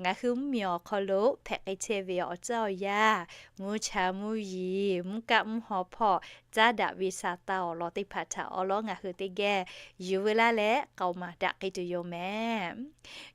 ngaˬ hui mvuhˇ miˬ awˬ hk'aw lo hpehꞈ k'ai chehˇ ve awˬ tcuhˉ awˬ yanˇ, mvuhˇ cha mvuhˇ yiˍ, mvuhˇ kaˆ mvuhˇ haw hpawˇ caˉ daꞈ ve sa taˇ awˬ lawn teˇ hpaˍ htaꞈ awˬ lawn ngaˬ hui teˇ geh yuˬ veu laˇ leh k'aoˍ maˍ daꞈ k'ai tuˬ yoˬ mehˍ.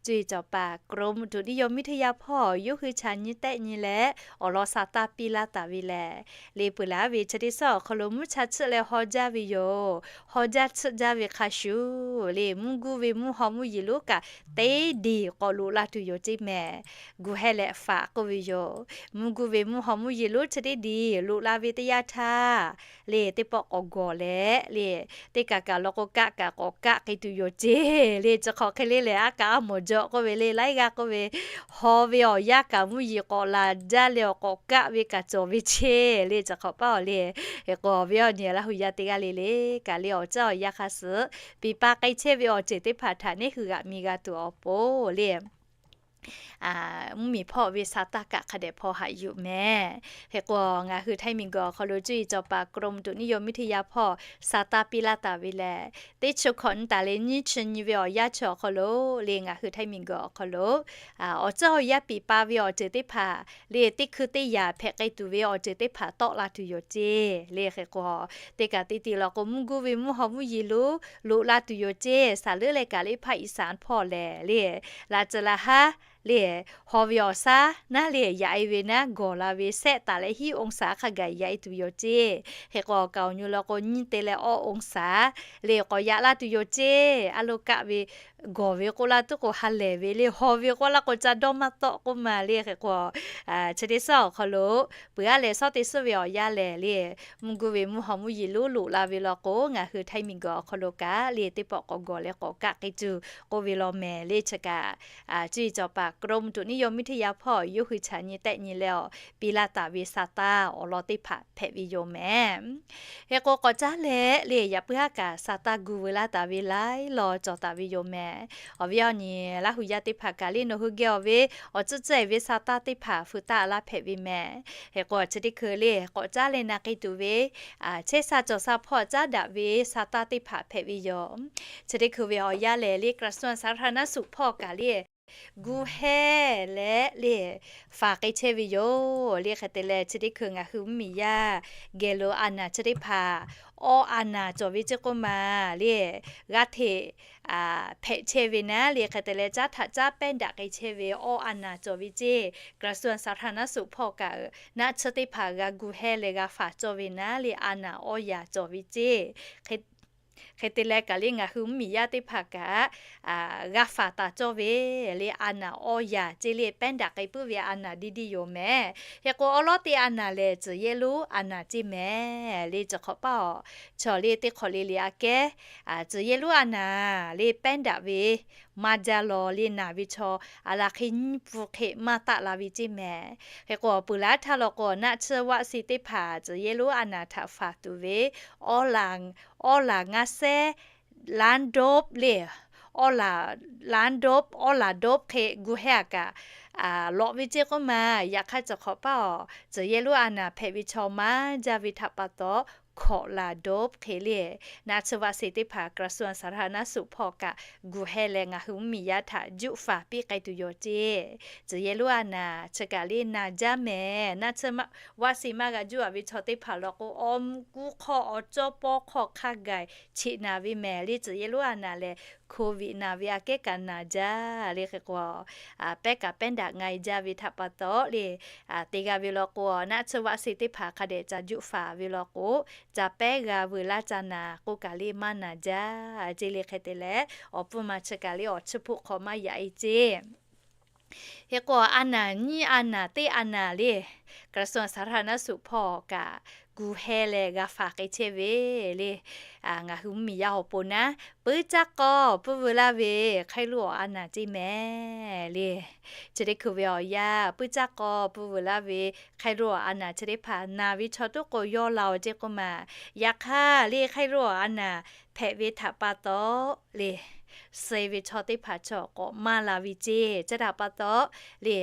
Cuˇ yiˍ cawˬ paˍ กรมอุตุนิยมวิทยา hpawˇ yawˇ hui chaꞈ nyi tehˆ nyi leh awˬ lawn sa taˇ piˇ laˇ taˍ ve lehˬ, le peuˬ laˇ ve chi teˇ suhˉ awˬ hk'aw lo mvuhˇ cha tsuhˆ leh haw jaˇ ve yoˬ. Haw jaˇ tsuhˆ jaˇ ve hk'a shuˍ le, mvuhˇ guˇ ve mvuhˇ haw mvuhˇ yeˬ lonˉ kaꞈ teˇ deˬ k'awꞈ loꞈ la tuˬ yoˬ ceˇ mehˍ. Gu heh leh faꞈ k'oˆ ve yoˬ. Mvuhˇ guˇ ve mvuhˇ haw mvuhˇ yeˬ lonˉ chi teˇ deˬ loꞈ la ve teˇ yanˇ htaˇ le, teˇ pawˆ k'awꞈ gawˬ leh le, teˇ kaꞈ kaꞈ law k'o kaˆ kaꞈ k'awꞈ kaˆ k'ai tuˬ yoˬ ceˇ le. Chi hk'awꞈ hk'e le lehˬ, aˉ kaꞈ aˉ mawˬ jaw k'oˆ ve le, laiˉ g'aˇ k'oˆ ve, haw ve awˬ yanˇ kaꞈ mvuhˇ yeˬ k'awꞈ laˬ jaˇ leh awˬ k'awꞈ kaˆ ve kaꞈ cawˬ ve ceˇ le. Chi hk'awꞈ paˉ awˬ le, hk'e k'o awˬ viˉ awˬ nyi Laˇ hu yaˇ teˇ g'aˇ le le kaꞈ le awˬ caˉ awˬ yanˇ hk'a suhˍ piˍ pa k'ai chehˇ ve awˬ ceuˬ teˇ hpaˍ htaꞈ neˉ hui g'aꞈ mi g'a tuˬ awˬ pon le mvuhˇ miˬ hpawˇ ve sa taˇ kaꞈ hk'a dehꞈ hpaw haꞈ yuˬ mehˍ. Hk'e k'o, ngaˬ hui Htaiˇ miˬguiˬ awˬ hk'aw lo cuˇ yiˍ cawˬ paˍ กรมอุตุนิยมวิทยา hpawˇ sa taˇ piˇ laˇ taˍ ve lehˬ, teˇ chi hkawꞈ nyi taˍ leh nyiˇ chi nyi ve awˬ yanˇ chi awˬ hk'aw lo le ngaˬ hui Htaiˇ miˬguiˬ awˬ hk'aw lo awˬ caˉ awˬ yanˇ piˍ pa ve awˬ ceuˬ teˇ hpaˍ le teˇ hkui teˇ yanˇ hpehꞈ k'ai tuˬ ve awˬ ceuˬ teˇ hpaˍ tawˆ la tuˬ yoˬ ceˇ le. Hk'e k'o, teˇ kaꞈ teˇ ti law k'o mvuhˇ guˇ ve mvuhˇ haw mvuhˇ yeˬ lonˉ loꞈ la tuˬ yoˬ ceˇ. Saˍ leuˉ leh kaꞈ le ภาคอีสาน hpawˇ lehˬ le, laꞈ ceuˬ laꞈ haˉ le, haw ve awˬ shaˉ naˉ le yaꞈ e ve naˉ gawˬ la ve sehˆ taˍ leh hiˉ องศา hk'a gaˬ yaꞈ e tuˬ yoˬ ceˇ. Hk'e k'o, awˬ kaˍ awˬ nyu law k'o nyiˇ te leh awˇ องศา le k'awꞈ yaꞈ la tuˬ yoˬ ceˇ. A lo kaˆ ve gawˬ ve k'oˆ laˇ tuˉ k'o ha lehˬ ve le, haw ve k'oˆ laˇ k'o ca dawˇ maˇ tawˆ k'oˆ ma le. Hk'e k'o, chi teˇ suhˉ awˬ hk'aw lo peuˬ aˉ leh suhˉ teˇ suhˉ ve awˬ yanˇ lehˬ le, mvuhˇ guˇ ve mvuhˇ haw mvuhˇ yeˬ lonˉ loꞈ la ve law k'o, ngaˬ hui htaiˇ miˬ guiˬ awˬ hk'aw lo kaꞈ le teˇ pawˆ k'awꞈ gawˬ leh k'awꞈ kaˆ k'ai tuˬ k'oˆ ve law mehˍ le. Chi kaꞈ cuˇ yiˍ cawˬ paˍ กรมอุตุนิยมวิทยา hpawˇ yawˇ hui chaꞈ nyi tehˆ nyi leh awˬ piˇ laˇ taˍ ve sa taˇ awˬ lawn teˇ hpaˍ hpehꞈ ve yoˬ mehˍ. Hk'e k'o k'awꞈ caˉ leh le yaꞈ puiˉ haˉ kaꞈ sa taˇ gu veu laˇ taˍ ve laiˉ law cawˬ taˍ ve yoˬ mehˍ. Awˬ viˉ awˬ nyi Laˇ hu yaˇ teˇ hpaˍ kaꞈ le nawˬ hui geh awˬ ve awˬ tcuhˉ tcuhˉ ve sa taˇ teˇ hpaˍ feu taˆ laˇ hpehꞈ ve mehˍ. Hk'e k'o chi teˇ hkui le k'awꞈ caˉ leh na k'ai tuˬ ve chehˇ sha cawˬ sha hpawˇ caˉ daꞈ ve sa taˇ teˇ hpaˍ hpehꞈ ve yoˬ. Chi teˇ hkui ve awˬ yanˇ lehˬ le กระทรวงสาธารณสุข hpawˇ kaꞈ le gu heh leh le faˍ k'ai chehˇ ve yoˬ le. Hk'e te leh chi teˇ hkui ngaˬ hui mvuhˇ miˬ yaˇ geh lo a naˍ chi teˇ hpaˍ awˇ a naˍ cawˬ ve ceˇ k'oˆ ma le g'a hteꞈ hpehꞈ chehˇ ve naˉ le. Hk'e te leh caˉ htaꞈ caˉ pehˉ daꞈ k'ai chehˇ ve awˇ a naˍ cawˬ ve ceˇ กระทรวงสาธารณสุข hpawˇ kaꞈ naˆ tsuhˇ teˇ hpaˍ g'a gu heh leh g'a faˍ cawˇ ve naˉ le a naˍ awˇ yaˍ cawˬ ve ceˇ. Hk'e te leh kaꞈ le ngaˬ hui mvuhˇ miˬ yaˇ teˇ hpaˍ kaꞈ g'a faˍ taˍ cawˇ ve le a naˍ awˇ yaˍ ceˇ le pehˉ daꞈ k'ai puiˉ ve a naˍ diˇ diˇ yoˬ mehˍ. Hk'e k'o awˉ lawˉ teˇ a naˍ lehˬ tcuhˍ yehˇ lonˉ a naˍ ceˇ mehˍ le. Chi hk'awꞈ paˇ awˬ chaw le teˇ hk'awꞈ le le aꞈ kehˉ tcuhˍ yehˇ lonˉ a naˍ le pehˉ daꞈ ve maˇ jaˇ law le naˬ ve chaw a laˬ hk'e nyiˇ pfuhˇ hk'e maˇ taˆ la ve ceˇ mehˍ. Hk'e k'o peuˬ laˇ htaˇ law k'o naˆ tsuhˇ vaˆ si teˇ hpaˍ tcuhˍ yehˇ lonˉ a naˍ htaꞈ faˍ tuˬ ve awˇ laˬ ngaˇ sehˉ laˉ dawˆ le, awˇ laˬ laˉ dawˆ awˇ laˬ dawˆ hk'e gu heh a kaꞈ lawꞈ ve ceˇ k'oˆ ma. Yaꞈ hk'aˇ chi hk'awꞈ paˇ awˬ tcuhˍ yehˇ lonˉ a naˍ hpehꞈ ve chaw maˇ jaˇ ve htaꞈ pa taw hkawꞈ laˬ dawˆ hk'e le naˆ tsuhˇ vaˆ si teˇ hpaˍ กระทรวงสาธารณสุข hpawˇ kaꞈ gu heh leh ngaˬ hui mvuhˇ miˬ yaˇ htaꞈ juˆ faˍ piˇ k'ai tuˬ yoˬ ceˇ. Tcuhˍ yehˇ lonˉ a naˍ chi kaꞈ le naˬ jaˇ mehˍ. Naˆ tsuhˇ vaˆ si maˇ g'a juˆ a ve chaw teˇ hpaˍ law k'o awˬ mvuhˇ kuˉ hk'awˇ awˬ cawˇ pawˇ hk'awˇ hk'a gaˬ cheꞈ naˍ ve mehˍ le. Tcuhˍ yehˇ lonˉ a naˍ lehˬ โควิด naˬ ve aꞈ kehˉ kaꞈ naˬ jaˇ le. Hk'e k'o pehˉ kaꞈ pehˉ daꞈ nga e jaˇ ve htaꞈ pa taw le te g'a ve law k'o naˆ tsuhˇ vaˆ si teˇ hpaˍ hk'a dehꞈ ca juˆ faˍ ve law k'o ca pehˉ g'a veuˬ laˇ ca naˍ k'oˆ kaꞈ le maˇ naˬ jaˇ ceˇ le. Hk'e te leh awˬ pfuhˇ ma chi kaꞈ le awˬ chiˇ hpoˆ hk'aw maˇ yaꞈ e ceˇ. Hk'e k'o a naˍ nyiˇ a naˍ teˇ a naˍ le กระทรวงสาธารณสุข hpawˇ kaꞈ gu heh leh g'a faˍ k'ai chehˇ ve le ngaˬ hui mvuhˇ miˬ yaˇ awˬ pon naˉ puiˉ caˇ k'aw puiˉ veu laˇ ve hk'aˇ loˉ awˬ a naˍ ceˇ mehˍ le. Chi teˇ hkui ve awˬ yanˇ puiˉ caˇ k'aw puiˉ veu laˇ ve hk'aˇ loˉ awˬ a naˍ chi teˇ hpaˍ naˬ ve chaw tuˉ k'o yawˇ la awˬ ceˇ k'oˆ ma. Yaꞈ hk'aˇ le hk'aˇ loˉ awˬ a naˍ hpehꞈ ve htaꞈ pa taw le suh ve chaw teˇ hpaˍ chaw k'awꞈ maˇ la ve ceˇ. Chi htaꞈ pa taw le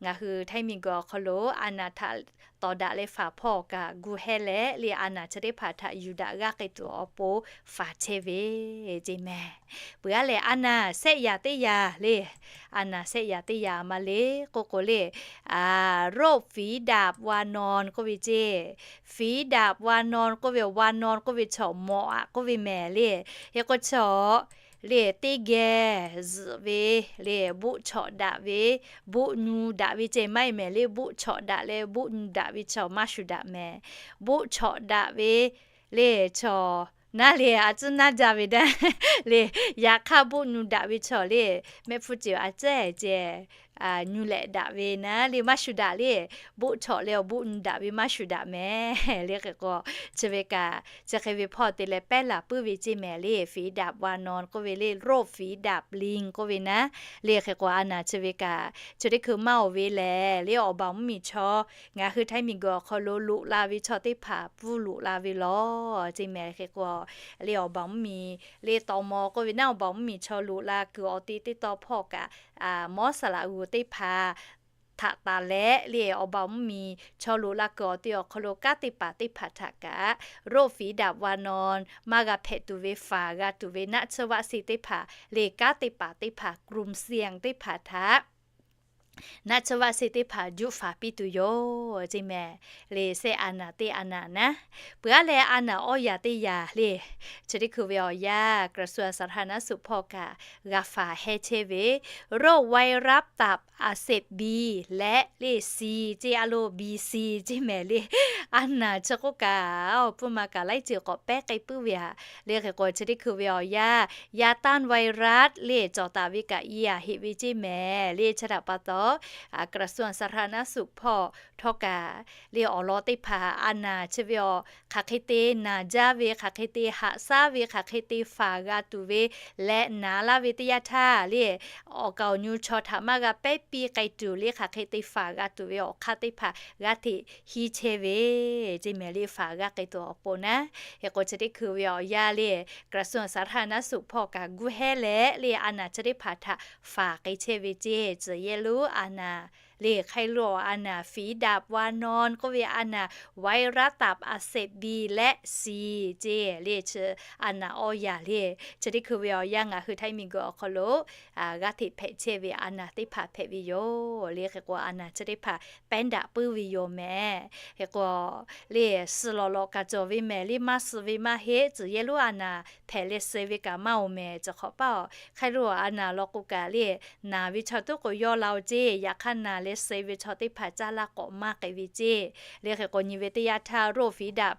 ngaˬ hui htaiˇ miˬ guiˬ awˬ hk'aw lo a naˍ htaꞈ tawˍ daꞈ leh faˍ hpawˇ kaꞈ gu heh leh le a naˍ chi teˇ hpaˍ htaꞈ yuˬ daꞈ g'aˇ k'ai tuˬ awˬ pon faˍ chehˇ ve ceˇ mehˍ. Peuˬ aˉ lehˬ a naˍ sehˆ yaˍ teˇ yaˍ le a naˍ sehˆ yaˍ teˇ yaˍ ma le k'oˆ k'o le โรคฝีดาษวานอน k'oˆ ve ceˇ. ฝีดาษวานอน k'oˆ ve, วานอน k'oˆ ve chaw mawꞈ aꞈ k'oˆ ve mehˍ le. Hk'e k'o chaw le teˇ geh zuhꞈ ve le buˆ chawꞈ daꞈ ve, buˆ nyu daꞈ ve ceˇ maˇ heˆ mehˍ le. Buˆ chawꞈ daꞈ leh buˆ nyu daꞈ ve chaw maˇ shuˍ daꞈ mehˍ. Buˆ chawꞈ daꞈ ve le chaw naˉ le a tcuhˉ naˉ jaˇ ve daꞈ le. Yaꞈ hk'aˇ buˆ nyu daꞈ ve chaw le mehˆ hpfuhˇ ceˬ a tcuhˉ ceˇ nyu lehꞈ daꞈ ve naˉ le maˇ shuˍ daꞈ le. Buˆ chawꞈ leh awˬ buˆ nyu daꞈ ve maˇ shuˍ daꞈ mehˍ le. Hk'e k'o chi ve kaꞈ chi hk'e ve hpawˇ te leh pehˉ laˬ puiˉ ve ceˇ mehˍ le. ฝีดาษวานอน k'oˆ ve le โรคฝีดาษลิง k'oˆ ve naˉ le. Hk'e k'o a naˍ chi ve kaꞈ chi teˇ hkui maˇ oˬ ve lehˬ le awˬ baˬ mvuhˇ miˬ chaw ngaˬ hui htaiˇ miˬ guiˬ awˬ hk'aw lo loꞈ la ve chaw teˇ hpaˍ pfuhˇ loꞈ la ve lawˬ ceˇ mehˍ. Hk'e k'o le awˬ baˬ mvuhˇ miˬ le tawˍ maw k'oˆ ve naˉ awˬ baˬ mvuhˇ miˬ chaw loꞈ la kuiˬ awˬ te teˇ taw hpawˇ kaꞈ mawˉ saˍ laꞈ g'uˬ teˇ hpaˍ htaꞈ taˍ leh le awˬ baˬ mvuhˇ miˬ chaw loꞈ la kuiˬ awˬ te awˬ hk'aw lo kanˉ te paˍ teˇ hpaˍ htaꞈ kaꞈ โรคฝีดาษวานอน maˇ g'a hpehꞈ tuˬ ve faˍ g'a tuˬ ve naˆ tsuhˇ vaˆ si teˇ hpaˍ le kanˉ te paˍ teˇ hpaˍ กลุ่มเสี่ยง teˇ hpaˍ htaꞈ naˆ tsuhˇ vaˆ sehˇ teˇ hpaˍ juˆ faˍ piˇ tuˬ yoˬ ceˇ mehˍ. Le sehˆ a naˍ teˇ a naˍ naˉ, peuˬ aˉ leh a naˍ awˇ yaˍ teˇ yaˍ le, chi teˇ hkui ve awˬ yanˇ กระทรวงสาธารณสุข hpawˇ kaꞈ g'a faˍ heh chehˇ ve โรคไวรัสตับอักเสบบี leh le ซี ceˇ, a lo B C ceˇ mehˍ le. A naˍ chi k'oˆ kaꞈ, peuˇ ma kaꞈ laiˉ ceuˬ k'awꞈ pehˉ k'ai puiˉ ve aꞈ. Le hk'e k'o chi teˇ hkui ve awˬ yanˇ ยาต้านไวรัส le cawˬ taˍ ve kaꞈ i a heꞈ ve ceˇ mehˍ le. Chi htaꞈ pa taw, กระทรวงสาธารณสุข hpawˇ htawˇ kaꞈ le awˬ lawn teˇ hpaˍ a naˍ chi ve awˬ hk'aˬ hk'e te naˍ jaˇ ve, hk'aˬ hk'e te haꞈ shaˉ ve, hk'aˬ hk'e te faˍ g'a tuˬ ve leh naˍ laˇ ve teˇ yanˇ htaˇ le, awˬ kaˍ awˬ nyu chaw htaꞈ maˇ g'a pehˉ piˇ k'ai tuˬ le, hk'aˬ hk'e te faˍ g'a tuˬ ve awˬ hk'aˇ teˇ hpaˍ g'aˇ hteꞈ hiˇ chehˇ ve ceˇ mehˍ le. Faˍ g'a k'ai tuˬ awˬ pon naˉ, hk'e k'o chi teˇ hkui ve awˬ yanˇ le กระทรวงสาธารณสุข hpawˇ kaꞈ gu hehˉ leh le a naˍ chi teˇ hpaˍ htaꞈ faˍ k'ai chehˇ ve ceˇ. Tcuh yehˇ lonˉ a naˍ le hk'ai lo a naˍ ฝีดาดวานอน k'oˆ ve a naˍ, ไวรัสตับอักเสบบี และ ซี ceˇ le, chi a naˍ awˇ yaˍ le. Chi teˇ hkui ve awˬ yanˇ ngaˬ hui Htaiˇ miˬguiˬ awˬ hk'aw lo g'aˇ hteꞈ hpehꞈ chehˇ ve a naˍ teˇ hpaˍ hpehꞈ ve yoˬ le. Hk'e k'o a naˍ chi teˇ hpaˍ pehˉ daꞈ puiˉ ve yoˬ mehˍ. Hk'e k'o le suh lawˬ lawꞈ kaꞈ cawˬ ve mehˍ le, maˇ suh ve maˇ heˆ. Tcuh yehˇ lonˉ a naˍ hpehꞈ leh suh ve kaꞈ maˇ oˬ mehˍ. Chi hk'awꞈ paˇ aˬ hk'ai lo a naˍ law k'o kaꞈ le naˍ ve chaw tuˉ k'o yawˇ la oˬ ceˇ. Yaꞈ hk'aˇ naˍ leh suh ve chaw teˇ hpaˍ caˇ laˇ k'awꞈ maˇ k'ai ve ceˇ. Le hk'e k'o nyi ve teˇ yanˇ htaˇ โรค ฝีดาด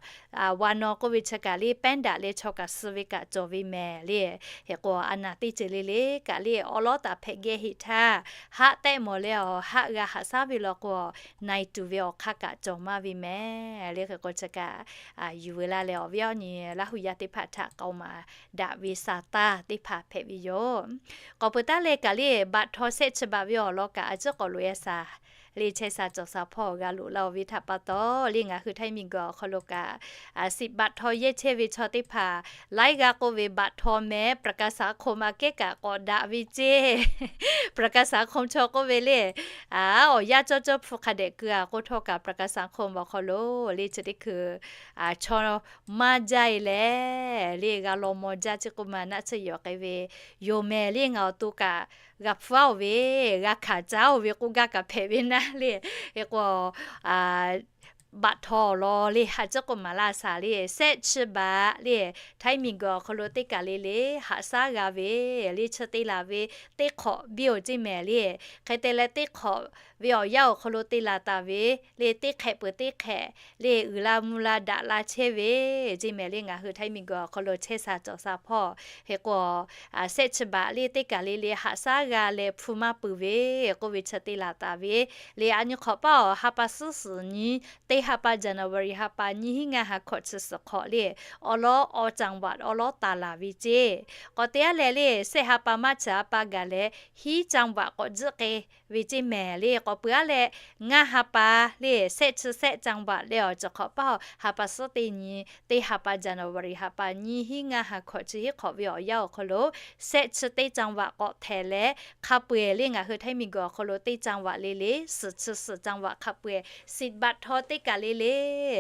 วานอน k'oˆ ve chi kaꞈ le pehˉ daꞈ leh chaw kaꞈ suh ve kaꞈ cawˬ ve mehˍ le. Hk'e k'o a naˍ teˇ ceuˬ le le kaꞈ le awˉ lawˉ taˍ hpehꞈ geh heˆ htaˇ, haˆ tehˆ mawˬ leh awˬ haˆ g'a haꞈ shaˉ ve law k'o, na e tuˬ ve awˬ hk'aˇ kaꞈ cawˬ maˇ ve mehˍ le. Hk'e k'o chi kaꞈ yuˬ veu laˇ leh awˬ viˉ awˬ nyi Laˇ hu yaˇ teˇ hpaˍ htaꞈ k'aoˍ maˍ daꞈ ve sa taˇ teˇ hpaˍ hpehꞈ ve yoˬ. K'awꞈ peuˬ taˉ leh kaꞈ le บัตรทอง shehˆ chi baꞈ ve awˬ lawn kaꞈ a ciˉ k'awꞈ loꞈ e shaˍ le chehˇ sha cawˬ sha hpawˇ g'a loꞈ la oˬ ve htaꞈ pa taw le ngaˬ hui Htaiˇ miˬguiˬ awˬ hk'aw lo kaꞈ สิทธิ์บัตรทอง yehˇ chehˇ ve chaw teˇ hpaˍ laiˉ g'aˇ k'oˆ ve บัตรทอง mehˍ ประกันสังคม ma kehˉ kaꞈ k'awꞈ daꞈ ve ceˇ. ประกันสังคม chaw k'oˆ ve le, a, awˬ yanˇ cawˇ cawˇ hpu hk'a dehꞈ keu a k'oˆ htawˇ kaꞈ ประกันสังคม awˬ hk'aw lo le chi teˇ hkui chaw maˇ jaˇ e leh le g'a law maw jaˇ ceˇ k'oˆ ma naˆ tsuhˇ yawˬ k'ai ve yoˬ mehˍ le. Ngaˬ awˬ to kaꞈ g'a hpu aˉ oˬ ve, g'a hkanˍ caˉ oˬ ve k'oˆ gaˇ kaꞈ hpehꞈ ve naˉ le. Hk'e k'o บัตรทอง awˬ lawn le ha ciˉ k'oˆ maˍ laˇ shaˍ le, shehˆ chi baꞈ le Htaiˇ miˬguiˬ awˬ hk'aw lo teˇ kaˬ le le haꞈ shaˉ g'a ve le chi te laˬ ve teˇ hk'awꞈ biˇ oˬ ceˇ mehˍ le. Hk'e te leh teˇ hk'awꞈ ve awˬ yanˇ awˬ hk'aw lo te laˬ taˍ ve le teˇ hk'ehꞈ peuˬ teˇ hk'ehꞈ le uiˍ la mvuh la daꞈ la chehˇ ve ceˇ mehˍ le. Ngaˬ hui Htaiˇ miˬguiˬ awˬ hk'aw lo chehˇ sha cawˬ sha hpawˇ hk'e k'o shehˆ chi baꞈ le teˇ kaˬ le le haꞈ shaˉ g'a leh hpu maˇ peuˬ ve k'oˆ ve chi te laˬ taˍ ve le. A nyi hk'awꞈ paˇ awˬ ha pa suhˉ suhˍ nyi teˇ ha pa January ha pa nyiˇ hinˉ ngaˇ ha hkawꞈ chi suhˍ hk'awꞈ le awˉ lawˉ awˬ จังหวัด awˉ lawˉ taˍ laˬ ve ceˇ. K'awꞈ te aˉ leh le shehˆ ha pa March ha pa gaˬ leh hiˉ จังหวัด k'awꞈ jiˆ k'ai ve ceˇ mehˍ le. K'awꞈ peuˬ aˉ leh ngaˇ ha pa le shehˆ chi shehˆ จังหวัด leh awˬ ceuˬ hk'awꞈ paˇ awˬ ha pa suhˉ teˇ nyi teˇ ha pa January ha pa nyiˇ hinˉ ngaˇ ha hkawꞈ chi hiˉ hk'awꞈ ve awˬ yanˇ awˬ hk'aw lo shehˆ chi teˇ จังหวัด k'awꞈ htehꞈ leh hk'a peu eˬ le ngaˬ hui Htaiˇ miˬguiˬ awˬ hk'aw lo teˇ จังหวัด le le suhˍ chi suhˍ จังหวัด hk'a peu eˬ สิทธิ์บัตรทอง teˇ kaˬ le le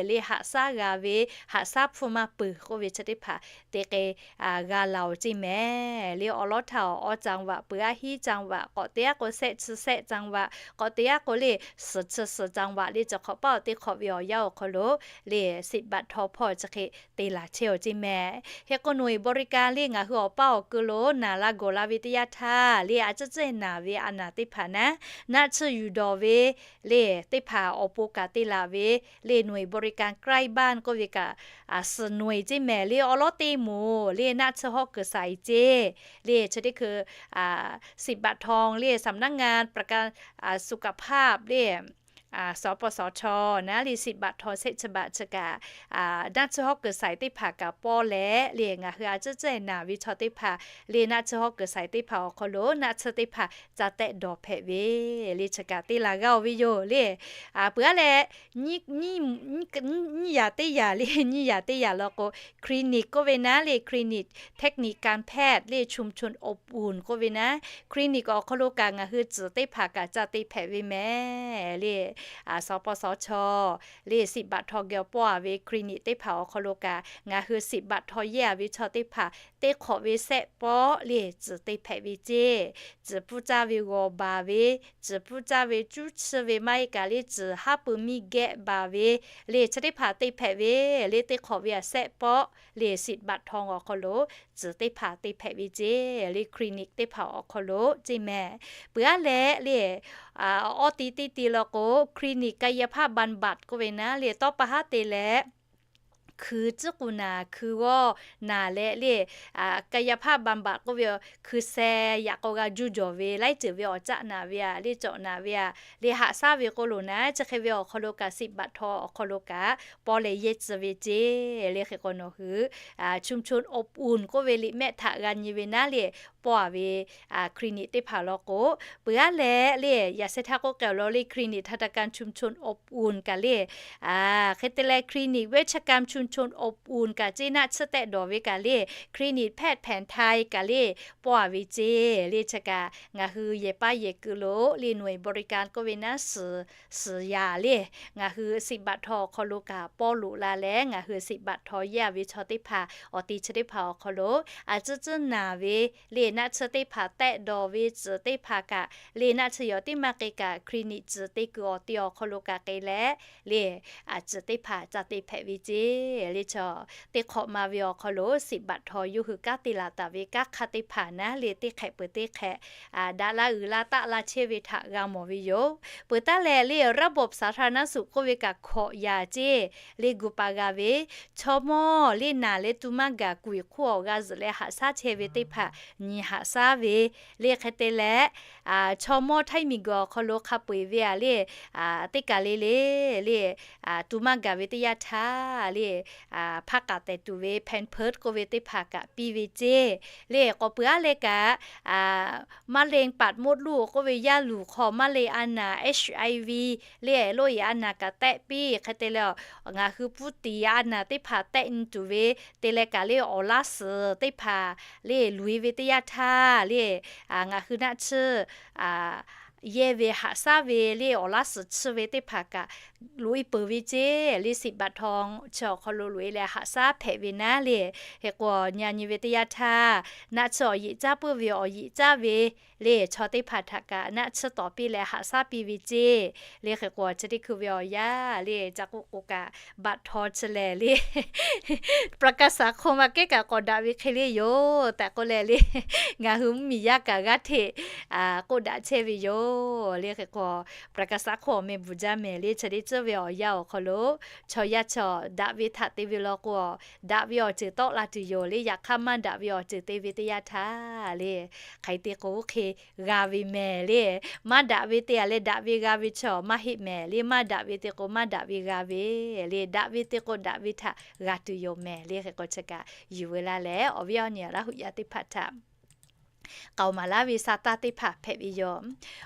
le haꞈ shaˉ g'a ve haꞈ shaˉ hpu maˇ peuˬ k'oˆ ve chi teˇ hpaˍ te k'ai g'a laˬ oˬ ceˇ mehˍ le. Awˉ lawˉ htaˇ awˬ จังหวัด peuˬ aˉ hiˉ จังหวัด k'awꞈ te aˉ k'o shehˆ chi shehˆ จังหวัด k'awꞈ te aˉ k'o le suhˍ chi suhˍ จังหวัด le cawˬ hk'awꞈ paˇ awˬ teˇ hk'awꞈ ve awˬ yanˇ awˬ hk'aw lo le สิทธิ์บัตรทอง hpawˇ chi hk'e te laˬ chehˇ oˬ ceˇ mehˍ. Hk'e k'o หน่วยบริการ le ngaˬ hui awˬ paˇ awˬ keu lo naˍ la gawˬ la ve teˇ yanˇ htaˇ le a ciˉ ciˉ naˍ ve a naˍ teˇ hpaˍ naˉ naˆ tsuhˇ yuˬ dawˬ ve le teˇ hpaˍ awˬ pon kaꞈ te laˬ ve le หน่วยบริการใกล้บ้าน k'oˆ ve kaꞈ suhˍ หน่วย ceˇ mehˍ le. Awˉ lawˉ teˇ moˍ le naˆ tsuhˇ hawˉ kuiˬ saiˍ ceˇ le chi teˇ hkui สิทธิ์บัตรทอง le สำนักงานประกันสุขภาพ le สปสช naˉ le สิทธิ์บัตรทอง shehˆ chi baꞈ chi kaꞈ naˆ tsuhˇ hawˉ kuiˬ saiˍ teˇ hpaˍ kaꞈ pawˇ leh le ngaˬ hui a ciˉ ciˉ naˍ ve chaw teˇ hpaˍ le naˆ tsuhˇ hawˉ kuiˬ saiˍ teˇ hpaˍ awˬ hk'aw lo naˆ tsuhˇ teˇ hpaˍ ca tehˆ dawˬ hpehꞈ ve le chi kaꞈ te laˬ g'a oˬ ve yoˬ le. Peuˬ aˉ leh nyiˇ yaꞈ teˇ yaꞈ le nyiˇ yaꞈ teˇ yaꞈ law k'o คลินิก k'oˆ ve naˉ le คลินิก เทคนิคการแพทย์ le ชุมชนอบอุ่น k'oˆ ve naˉ คลินิก awˬ hk'aw lo kaꞈ ngaˬ hui tcuhˍ teˇ hpaˍ kaꞈ ca te hpehꞈ ve mehˍ le. สปสช le สิทธิ์บัตรทอง geh pawˇ a ve คลินิก teˇ hpaˍ awˬ hk'aw lo kaꞈ ngaˬ hui สิทธิ์บัตรทอง yehˇ a ve chaw teˇ hpaˍ teˇ hk'awꞈ ve sehˆ pawˆ le tcuhˬ te hpehꞈ ve ceˇ. Tcuhˬ pfuhˇ caˇ ve g'awˬ baˬ ve, tcuhˬ pfuhˇ caˇ ve cuˉ chiˇ ve maˇ heˆ kaꞈ le, tcuhˬ haˉ pui miˇ geh baˬ ve le chi teˇ hpaˍ te hpehꞈ ve le teˇ hk'awꞈ ve a sehˆ pawˆ le สิบ บาททอง awˬ hk'aw lo tcuhˬ teˇ hpaˍ te hpehꞈ ve ceˇ le คลินิก teˇ hpaˍ awˬ hk'aw lo ceˇ mehˍ. Peuˬ aˉ leh le awˇ ti teˇ ti law k'o คลินิกกายภาพบำบัด k'oˆ ve naˉ le tawˇ pa haˉ te leh hkui tcuhˉ k'u naˬ, hkui g'awˇ naˬ leh le k'ai yaꞈ hpaˇ banˍ baꞈ k'oˆ ve, hkui sheh yaꞈ k'aw g'a juˇ jawˬ ve laiˉ ceuˬ ve awˬ caˆ naˬ ve a le cawꞈ naˬ ve a le haꞈ shaˉ ve k'o loˬ naˉ, chi hk'e ve awˬ hk'aw lo kaꞈ สิบ บาททอง awˬ hk'aw lo kaꞈ paw leh yehˇ tcuh ve ceˇ le. Hk'e k'o nawˬ hui ชุมชนอบอุ่น k'oˆ ve liꞈ mehˆ htaꞈ g'a nyi ve naˉ le, paw a ve คลินิก teˇ hpaˍ law k'o, peuˬ aˉ leh le yaꞈ sheh htaˇ k'oˆ k'ai awˬ lawn le คลินิกทันตกรรมชุมชนอบอุ่น kaꞈ le hk'e te leh คลินิกเวชกรรมชุมชนอบอุ่น kaꞈ ceˇ naˆ tsuhˇ tehˆ dawˬ ve kaꞈ le คลินิกแพทย์แผนไทย kaꞈ le paw a ve ceˇ le. Chi kaꞈ ngaˬ hui yehˬ paˇ yehˬ keu lo le หน่วยบริการ k'oˆ ve naˉ suhˍ suhˍ yaˍ le ngaˬ hui สิบ บาททอง awˬ hk'aw lo kaꞈ paw loꞈ la leh ngaˬ hui สิบ บาททอง yehˇ a ve chaw teˇ hpaˍ awˬ ti chi teˇ hpaˍ awˬ hk'aw lo a tcuhˇ tcuhˇ naˬ ve le naˆ tsuhˇ teˇ hpaˍ tehˆ dawˬ ve tcuhˬ teˇ hpaˍ kaꞈ le naˆ tsuhˇ yawˬ tiˉ maˇ k'e kaꞈ คลินิก tcuhˬ te kuiˬ awˬ ti awˬ hk'aw lo kaꞈ k'e leh le tcuhˬ teˇ hpaˍ ca te hpehꞈ ve ceˇ le. Chaw teˇ hk'awꞈ ma ve awˬ hk'aw lo สิบ บาททอง yawˇ hui kanˉ te laˬ taˍ ve kanˉ hk'aˇ teˇ hpaˍ naˉ le teˇ hk'ehꞈ peuˬ teˇ hk'ehꞈ daꞈ la uiˍ la taˆ la chehˇ ve htaꞈ g'a mawˬ ve yoˬ. Peuˬ taˉ leh le ระบบสาธารณสุข k'oˆ ve kaꞈ hkawꞈ yaˍ ceˇ le gu pa g'a ve chaw mawˇ le naˬ leh tu maˇ gaˬ kuˬ iˍ hk'oˆ awˬ g'a zuhꞈ leh haꞈ shaˉ chehˇ ve teˇ hpaˍ nyi haꞈ shaˉ ve le hk'e te leh chaw mawˇ htaiˇ miˬ guiˬ awˬ hk'aw lo hk'a peu eˬ ve a le teˇ kaˬ le le le tu maˇ gaˬ ve teˇ yanˇ htaˇ le hpaˇ k'aꞈ tehˬ tuˬ ve แพมเพิร์ส k'oˆ ve teˇ hpaˍ kaꞈ piˇ ve ceˇ le. K'awꞈ peuˬ aˉ leh kaꞈ มะเร็งปากมดลูก k'oˆ ve yaˇ luˬ hk'aw มะเร็ง a naˬ HIV le loˇ iˍ a naˬ kaꞈ tehˆ piˇ hk'e te leh ngaˬ hui puˇ tiˍ a naˬ teˇ hpaˍ tehˆ nyi tuˬ ve te leh kaꞈ le awˬ laˇ suhˍ teˇ hpaˍ le loꞈ e ve teˇ yanˇ htaˇ le ngaˬ hui naˆ tsuhˇ yehˇ ve haꞈ shaˉ ve le awˬ laˇ suhˍ tsuhˇ ve teˇ hpaˍ kaꞈ loꞈ e peuˬ ve ceˇ le สิบ บาททอง chi awˬ hk'aw lo loꞈ e leh haꞈ shaˉ hpehꞈ ve naˉ le. Hk'e k'o nyi nyi ve teˇ yanˇ htaˇ naˆ tsuhˇ awˬ yeꞈ caˇ puiˉ ve awˬ yeꞈ caˇ ve le chaw teˇ hpaˍ htaꞈ kaꞈ naˆ tsuhˇ tawˍ piˇ leh haꞈ shaˉ piˇ ve ceˇ le. Hk'e k'o chi teˇ hkui ve awˬ yanˇ le ca k'oˆ k'o kaꞈ บัตรทอง chi lehˬ le ประกาศสังคม ma kehˉ kaꞈ k'awꞈ daꞈ ve hk'e le yoˬ tehꞈ k'oˆ leh le ngaˬ hui mvuhˇmiˬ yaˇ kaꞈ g'aˇ hteꞈ k'oˆ daꞈ chehˇ ve yoˬ le. Hk'e k'o ประกาศสังคม awˬ meh bvuhˬ jaˇ mehˍ le chi teˇ tcuhˇ ve awˬ yanˇ awˬ hk'aw lo chaw yaˇ chaw daꞈ ve htaꞈ te ve law k'o daꞈ ve awˬ ceuˬ tawˆ la tuˬ yoˬ le. Yaꞈ hk'aˇ maˇ daꞈ ve awˬ ceuˬ te ve teˇ yanˇ htaˇ le hk'aˬ hk'e te k'o oˇ hk'e g'a ve mehˍ le. Maˇ daꞈ ve te a leh daꞈ ve g'a ve chaw maˇ heˆ mehˍ le. Maˇ daꞈ ve te k'o maˇ daꞈ ve g'a ve le. Daꞈ ve te k'o daꞈ ve htaꞈ g'a tuˬ yoˬ mehˍ le. Hk'e k'o chi kaꞈ yuˬ veu la leh awˬ viˉ awˬ nyi Laˇ huˍ yaˇ teˇ hpaˍ htaꞈ k'aoˍ maˍ laˇ ve sa taˇ teˇ hpaˍ hpehꞈ ve yoˬ.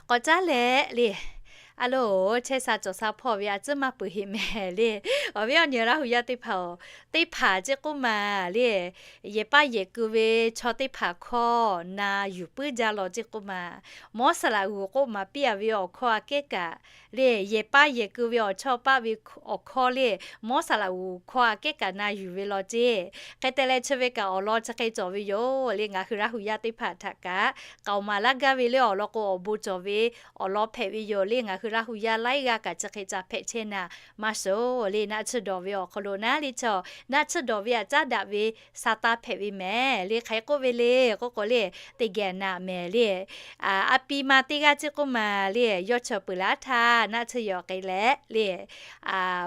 K'awꞈ caˉ leh le a loˬ chehˇ sha cawˬ sha hpawˇ ve a tcuhˉ maˇ peuˬ heˆ mehˍ le. Awˬ viˉ awˬ nyi Laˇ huˍ yaˇ teˇ hpaˍ-oˬ, teˇ hpaˍ ceˇ k'oˆ maˬ le yehˬ paˇ yehˬ keu ve chaw teˇ hpaˍ hkawˇ na yuˬ puiˉ jaˇ law ceˇ k'oˆ maˬ, mawˉ saˍ laꞈ g'uˬ k'oˆ maˍ piˇ a ve awˬ hkawˇ a kehˉ kaꞈ le yehˬ paˇ yehˬ keu ve awˬ chawˇ paˆ ve awˬ hkawˇ le mawˉ saˍ laꞈ g'uˬ hkawˇ a kehˉ kaꞈ na yuˬ ve law ceˇ. Hk'e te leh chi ve kaꞈ awˬ lawn chi hk'e cawˬ ve yoˬ le. Ngaˬ hui Laˇ huˍ yaˇ teˇ hpaˍ htaꞈ kaꞈ k'aoˍ maˍ laˇ gaˇ ve le awˬ lawn k'o awˬ bon cawˬ ve awˬ lawn hpehꞈ ve yoˬ le. Ngaˬ hui Laˇ huˍ yaˇ laiˉ g'aˇ kaꞈ chi hk'e ca hpehꞈ chehˇ naˍ maˇ shoˍ le. Naˆ tsuhˇ dawˬ ve awˬ hk'aw lo naˉ le chaw naˆ tsuhˇ dawˬ ve a caˉ daꞈ ve sa taˇ hpehꞈ ve mehˍ le. Hk'aˬ hk'e k'oˆ ve le k'oˆ k'o le teˇ geh naꞈ mehˍ le a pi ma teˇ g'aˇ ceˇ k'oˆ maˬ le yawˇ chaw peuˬ laˇ htaˇ naˆ tsuhˇ yawˬ k'e leh le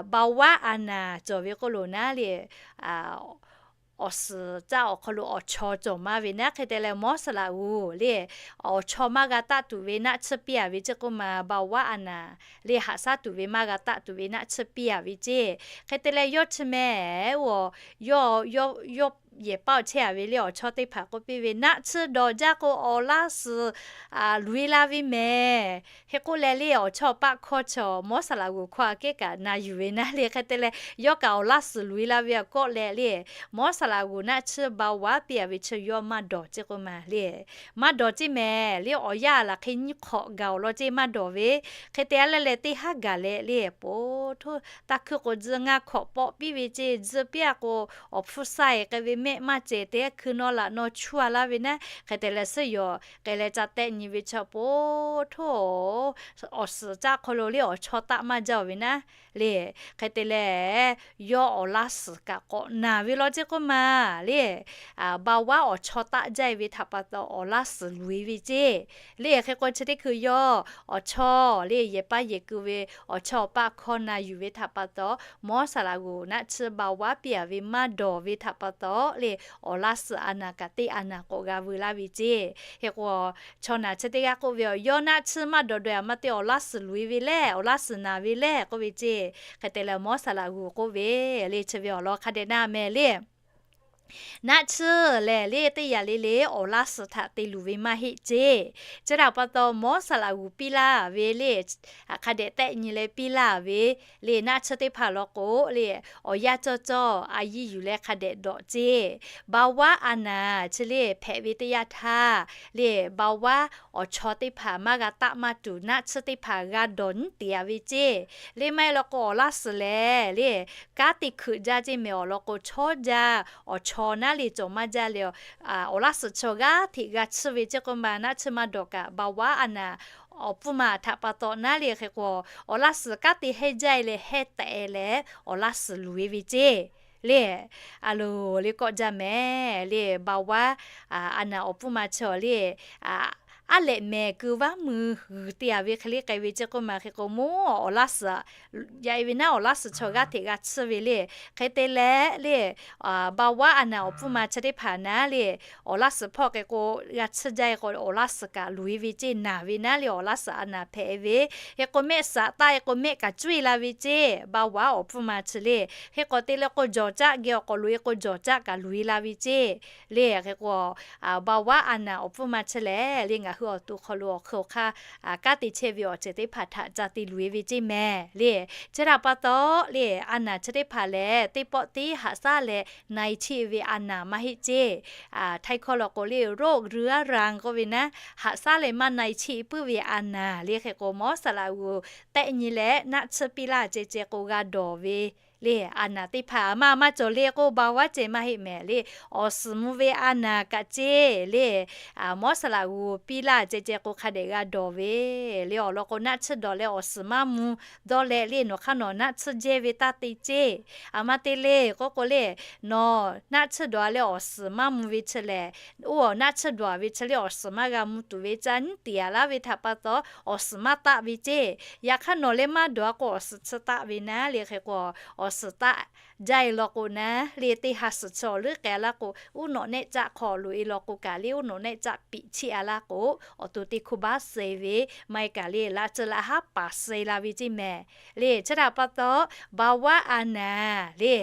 เบาหวาน a naˬ cawˬ ve k'oˆ lo naˉ le awˬ suhˍ caˇ awˬ hk'aw lo awˬ chaw cawˬ maˇ ve naˉ hk'e te leh mawˉ saˍ laꞈ g'uˬ le awˬ chaw maˇ g'a taˆ tuˬ ve naˆ tsuhˇ piˇ a ve ceˇ k'oˆ maˬ เบาหวาน a naˬ le haꞈ shaˉ tuˬ ve maˇ g'a taˆ tuˬ ve naˆ tsuhˇ piˇ a ve ceˇ. Hk'e te leh yawˇ chi mehˍ oˬ yawˇ yawˇ yehˬ paˇ awˬ chehˇ a ve le awˬ chawˇ teˇ hpaˍ k'oˆ piˇ ve naˆ tsuhˇ dawˬ jaˇ k'o awˬ laˇ suhˍ loꞈ e la ve mehˍ. Hk'e k'oˆ leh le awˬ chawˇ paˆ hkawˇ chaw mawˉ saˍ laꞈ g'uˬ hkawˇ a kehˉ kaꞈ na yuˬ ve naˉ le. Hk'e te leh yawˇ kaꞈ awˬ laˇ suhˍ loꞈ e la ve a kawˆ leh le mawˉ saˍ laꞈ g'uˬ naˆ tsuhˇ เบาหวาน piˇ a ve chi yawˇ maˇ dawˬ ceˇ k'oˆ maˬ le maˇ dawˬ ceˇ mehˍ le awˬ yanˇ laˬ hk'e nyiˇ hk'awꞈ gaˬ awˬ lawn ceˇ maˇ dawˬ ve. Hk'e te a leh leh teˇ haˉ gaˬ leh le po htoˇ taˇ hkuiˇ k'o tzuhˇ ngaˇ hk'awꞈ pawˆ piˇ ve ceˇ. Tzuhˇ piˇ a k'o awˬ hpfuhˇ shaˇ e k'ai ve mehˆ maˇ cehˬ te hkui naw laꞈ naw chuˇ a laˇ ve naˉ. Hk'e te leh suhˉ yawˬ k'ai leh ca tehˆ nyi ve chaw po htoˇ, awˬ suhˍ caˆ hk'aw lo le awˬ chaw taˆ maˇ jaˇ-oˬ ve naˉ. Le, hk'e te leh, yawˇ awˬ laˇ suhˍ kaꞈ k'awꞈ naˬ ve law ceˇ k'oˆ ma le. Baoˍ vaˉ awˬ chaw taˆ jaˇ ve htaꞈ pa taw awˬ laˇ suhˍ luˬ e ve ceˇ. Le hk'e k'o chi teˇ hkui yawˇ awˬ chaw le yehˬ paˇ yehˬ keu ve awˬ chaw awˬ paˆ hkawˇ na yuˬ ve htaꞈ pa taw, Mawˇ saˍ laꞈ g'uˬ naˆ tsuhˇ baoˍ vaˉ piˇ a ve maˇ dawˬ ve htaꞈ pa taw le, awˬ laˇ suhˍ a naˬ kaꞈ teˇ a naˬ k'awꞈ g'a veu laˇ ve ceˇ. Hk'e k'o, chaw naˬ chi teˇ g'aˇ k'oˆ ve, Yawˇ naˆ tsuhˇ maˇ dawˬ dawˬ-a, maˇ te awˬ laˇ suhˍ luˬ e ve le, awˬ laˇ suhˍ naˬ ve le k'oˆ ve ceˇ. Hk'e te leh Mawˇ saˍ laꞈ g'uˬ k'oˆ ve, le chi ve awˬ lawn hk'a dehꞈ na meh le. Naˆ tsuhˇ lehˬ le teˇ yanˇ le le awˬ laˇ suhˍ htaꞈ te luˬ ve maˇ heˆ ceˇ. Chi htaꞈ pa taw Mawˇ saˍ laꞈ g'uˬ piˇ laˇ ve le, hk'a dehꞈ tehˆ nyi leh piˇ laˇ ve le naˆ tsuhˇ teˇ hpaˍ law k'o le, awˬ yanˇ cawˇ cawˇ a yiˇ yuˬ leh hk'a dehꞈ dawꞈ ceˇ. Baoˍ vaˉ a naˬ chi le hpehꞈ ve teˇ yanˇ htaˇ le, baoˍ vaˉ awˬ chaw teˇ hpaˍ maˇ g'a taˆ maˇ tuˬ naˆ tsuhˇ teˇ hpaˍ g'a dawˬ nyiˉ te a ve ceˇ. Le maˇ heˆ law k'o awˬ laˇ suhˍ lehˬ le, kanˉ te hkeuꞈ jaˇ ceˇ mehˍ awˬ lawn k'o, chaw jaˇ awˬ chaw naˉ le cawˬ maˇ jaˇ le. Awˬ laˇ suhˍ chi g'aˇ hteꞈ g'a tsuhˇ ve ceˇ k'oˆ ma, naˆ tsuhˇ maˇ dawˬ kaꞈ baoˍ vaˉ a naˬ awˬ pfuhˇ ma htaꞈ pa taw naˉ le hk'e k'o, awˬ laˇ suhˍ kanˉ te hehnˇ jaˇ e leh hehnˇ tehꞈ e leh awˬ laˇ suhˍ luˬ e ve ceˇ. Le, a loˬ le kawˆ jaˇ mehˍ le, baoˍ vaˉ a naˬ awˬ pfuhˇ ma chi le, aˉ lehꞈ mehˍ keu vaˉ mui g'uiˬ te a ve hk'e le k'ai ve ceˇ k'oˆ ma hk'e k'o, mawˇ awˬ laˇ suhˍ yaꞈ e ve naˉ awˬ laˇ suhˍ chaw g'aˇ hteꞈ g'a tsuhˇ ve le. Hk'e te leh le, baoˍ vaˉ a naˬ awˬ pfuhˇ ma chi teˇ hpaˍ naˉ le, awˬ laˇ suhˍ hpawˇ k'e k'o g'a tsuhˇ jaˇ e k'o, awˬ laˇ suhˍ kaꞈ luˬ e ve ceˇ, naˬ ve naˉ le awˬ laˇ suhˍ a naˬ hpehꞈ e ve. Hk'e k'o mehˆ saꞈ taˆ e k'o mehˆ kaꞈ cuˇ e la ve ceˇ, baoˍ vaˉ awˬ pfuhˇ ma chi le. Hk'e k'o te leh k'o jawˬ caˆ geh awˬ k'awꞈ loꞈ e k'o jawˬ caˆ kaꞈ luˬ e la ve ceˇ. Le hk'e k'o, baoˍ vaˉ a naˬ awˬ pfuhˇ ma chi lehˬ le ngaˬ hui awˬ to hk'aw lo awˬ hk'e awˬ hk'aˇ kanˉ te chehˇ ve awˬ ceuˬ teˇ hpaˍ htaꞈ ca te luˬ e ve ceˇ mehˍ le. Chi htaꞈ pa taw le, a naˬ chi teˇ hpaˍ lehˬ teˇ pawˆ tiˉ haꞈ shaˉ leh na e chiˇ ve a naˬ maˇ heˆ ceˇ. Htaiˇ hkawˇ law k'o le โรคเรื้อรัง k'oˆ ve naˉ, haꞈ shaˉ leh maˇ na e chiˇ puiˉ ve a naˬ le hk'e k'o, Mawˇ saˍ laꞈ g'uˬ tehˆ nyi leh naˆ tsuhˇ piˇ laˇ ceh ceh k'o g'a dawˬ ve le, a naˬ teˇ hpaˍ a maˇ maˇ cawˬ le k'o baoˍ vaˉ ceh maˇ heˆ mehˍ le. Awˬ suhˍ mvuh ve a naˬ kaꞈ ceˇ le, Mawˇ saˍ laꞈ g'uˬ piˇ laˇ ceh ceh k'o hk'a dehꞈ g'a dawˬ ve le. Awˬ lawn k'o naˆ tsuhˇ dawˬ leh awˬ suhˍ maˇ mvuh dawˇ leh le, nawˬ hk'aˇ nawˬ naˆ tsuhˇ jehˇ ve taˇ te ceˇ. A maˇ te le k'oˆ k'o le, nawˬ naˆ tsuhˇ dawˬ a leh awˬ suhˍ maˇ mvuh ve chi lehˬ, oˇ awˬ naˆ tsuhˇ dawˬ a ve chi le awˬ suhˍ maˇ g'a mvuh tuˬ ve ca nyiˉ tiˍ a laˇ ve htaꞈ pa taw awˬ suhˍ maˇ taˆ ve ceˇ. Yaꞈ hk'aˇ nawˬ leh maˇ dawˬ a k'o awˬ suhˍ tsuhˇ taˆ ve naˉ le hk'e k'o, awˬ suhˍ taˆ jaˇ e law k'o naˉ le teˇ ha suhˍ chi awˬ leuˉ k'ai a laˇ k'o, uˉ nawꞈ nehˆ caˆ hk'aw loꞈ e law k'o kaꞈ le uˉ nawꞈ nehˆ caˆ piꞈ chiˇ a laˇ k'o, awˬ to teˇ hkuˇ baˆ suh e ve maˇ heˆ kaꞈ le laꞈ tcuh laꞈ haˉ paˍ suh e la ve ceˇ mehˍ le. Chi htaꞈ pa taw baoˍ vaˉ a naˬ le,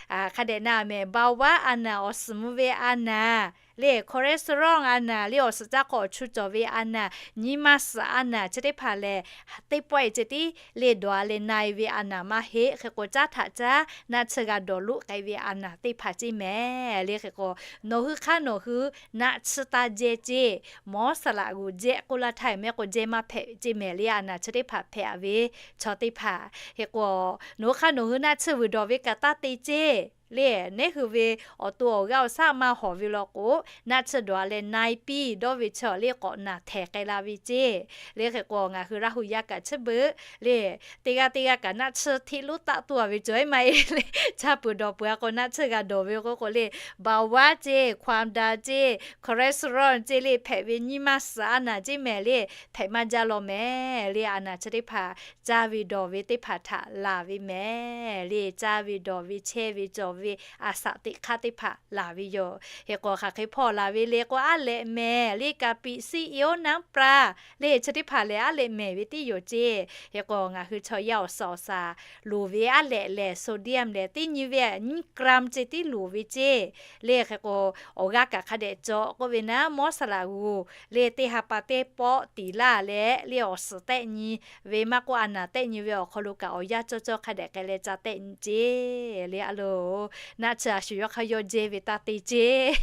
hk'a dehꞈ na mehˍ, baoˍ vaˉ a naˬ awˬ suhˍ mvuh ve a naˬ le, cholesterol a naˬ le awˬ suhˍ caˇ hk'aw awˬ chu cawˬ ve a naˬ, nyi ma suhˍ a naˬ chi teˇ hpaˍ lehˬ, teˇ pawˆ e ceh tiˉ le dawˬ a leh na e ve a naˬ maˇ heˆ. Hk'e k'o caˉ htaꞈ caˉ naˆ tsuhˇ g'a dawˬ loˆ k'ai ve a naˬ teˇ hpaˍ ceˇ mehˍ le. Hk'e k'o nawˬ hui hk'aˇ nawˬ hui naˆ tsuhˇ taˇ jehˇ ceˇ. Mawˇ saˍ laꞈ g'uˬ jehˇ k'oˆ laˇ htaˇ mehˍ k'o jehˇ maˇ hpehꞈ ceˇ mehˍ le. A naˬ chi teˇ hpaˍ hpehꞈ a ve chaw teˇ hpaˍ hk'e k'o, nawˬ hui hk'aˇ nawˬ hui naˆ tsuhˇ vuiˬ dawˬ ve kaꞈ taˇ te ceˇ le. Neˉ hui ve awˬ to awˬ g'aˇ awˬ shaˉ maˇ hawˍ ve law k'o, naˆ tsuhˇ dawˬ a leh na e piˇ dawˇ ve chaw le k'awꞈ naˬ htehˍ k'ai la ve ceˇ le. Hk'e k'o ngaˬ hui Laˇ hu yaˇ kaꞈ chi beuꞈ le, teˇ g'aˇ teˇ g'aˇ kaꞈ naˆ tsuhˇ hteˆ lonˉ taˆ tuˬ a ve cawˬ e maˇ heˆ le. Caˇ peuˬ dawˬ peuˬ a k'o naˆ tsuhˇ g'a dawˬ ve k'oˆ k'o le, baoˍ vaˉ ceˇ, ความดัน ceˇ, cholesterol ceˇ le hpehꞈ ve nyi ma suhˍ a naˬ ceˇ mehˍ le, hpehꞈ maˇ jaˇ law mehˍ le. A naˬ chi teˇ hpaˍ caˇ ve dawˬ ve teˇ hpaˍ htaꞈ laˬ ve mehˍ le. Caˇ ve dawˬ ve chehˇ ve cawˬ ve a saꞈ teꞈ hk'aˇ teˇ hpaˍ laˬ ve yoˬ. Hk'e k'o hk'aˬ hk'e hpawˇ laˬ ve le k'o, aˉ lehꞈ mehˍ le kaꞈ piꞈ siˉ e oˉ naˉ pra le chi teˇ hpaˍ lehˬ aˉ lehꞈ mehˍ ve tiˉ yoˬ ceˇ. Hk'e k'o ngaˬ hui chaw yaˇ awˬ suhˍ awˬ shaˍ loˍ ve aˉ lehꞈ lehˬ sodium lehˬ teˇ nyi ve nyiˇ กรัม ceˇ tiˉ loˍ ve ceˇ le. Hk'e k'o awˬ g'aˇ kaꞈ hk'a dehꞈ cawˬ k'oˆ ve naˉ, mawˇ saˍ laꞈ g'uˬ le teˇ ha pa teˇ pawˆ tiˍ laˇ leh le awˬ suhˍ tehˆ nyi ve maˇ k'oˆ, a naˬ tehˆ nyi ve awˬ hk'aw lo kaꞈ awˬ yanˇ cawˇ cawˇ hk'a dehꞈ k'ai leh ca tehˆ nyi ceˇ le. A loˬ, naˆ tsuhˇ a shu yawˇ hk'aˇ yawˇ jehˇ ve taˇ te ceˇ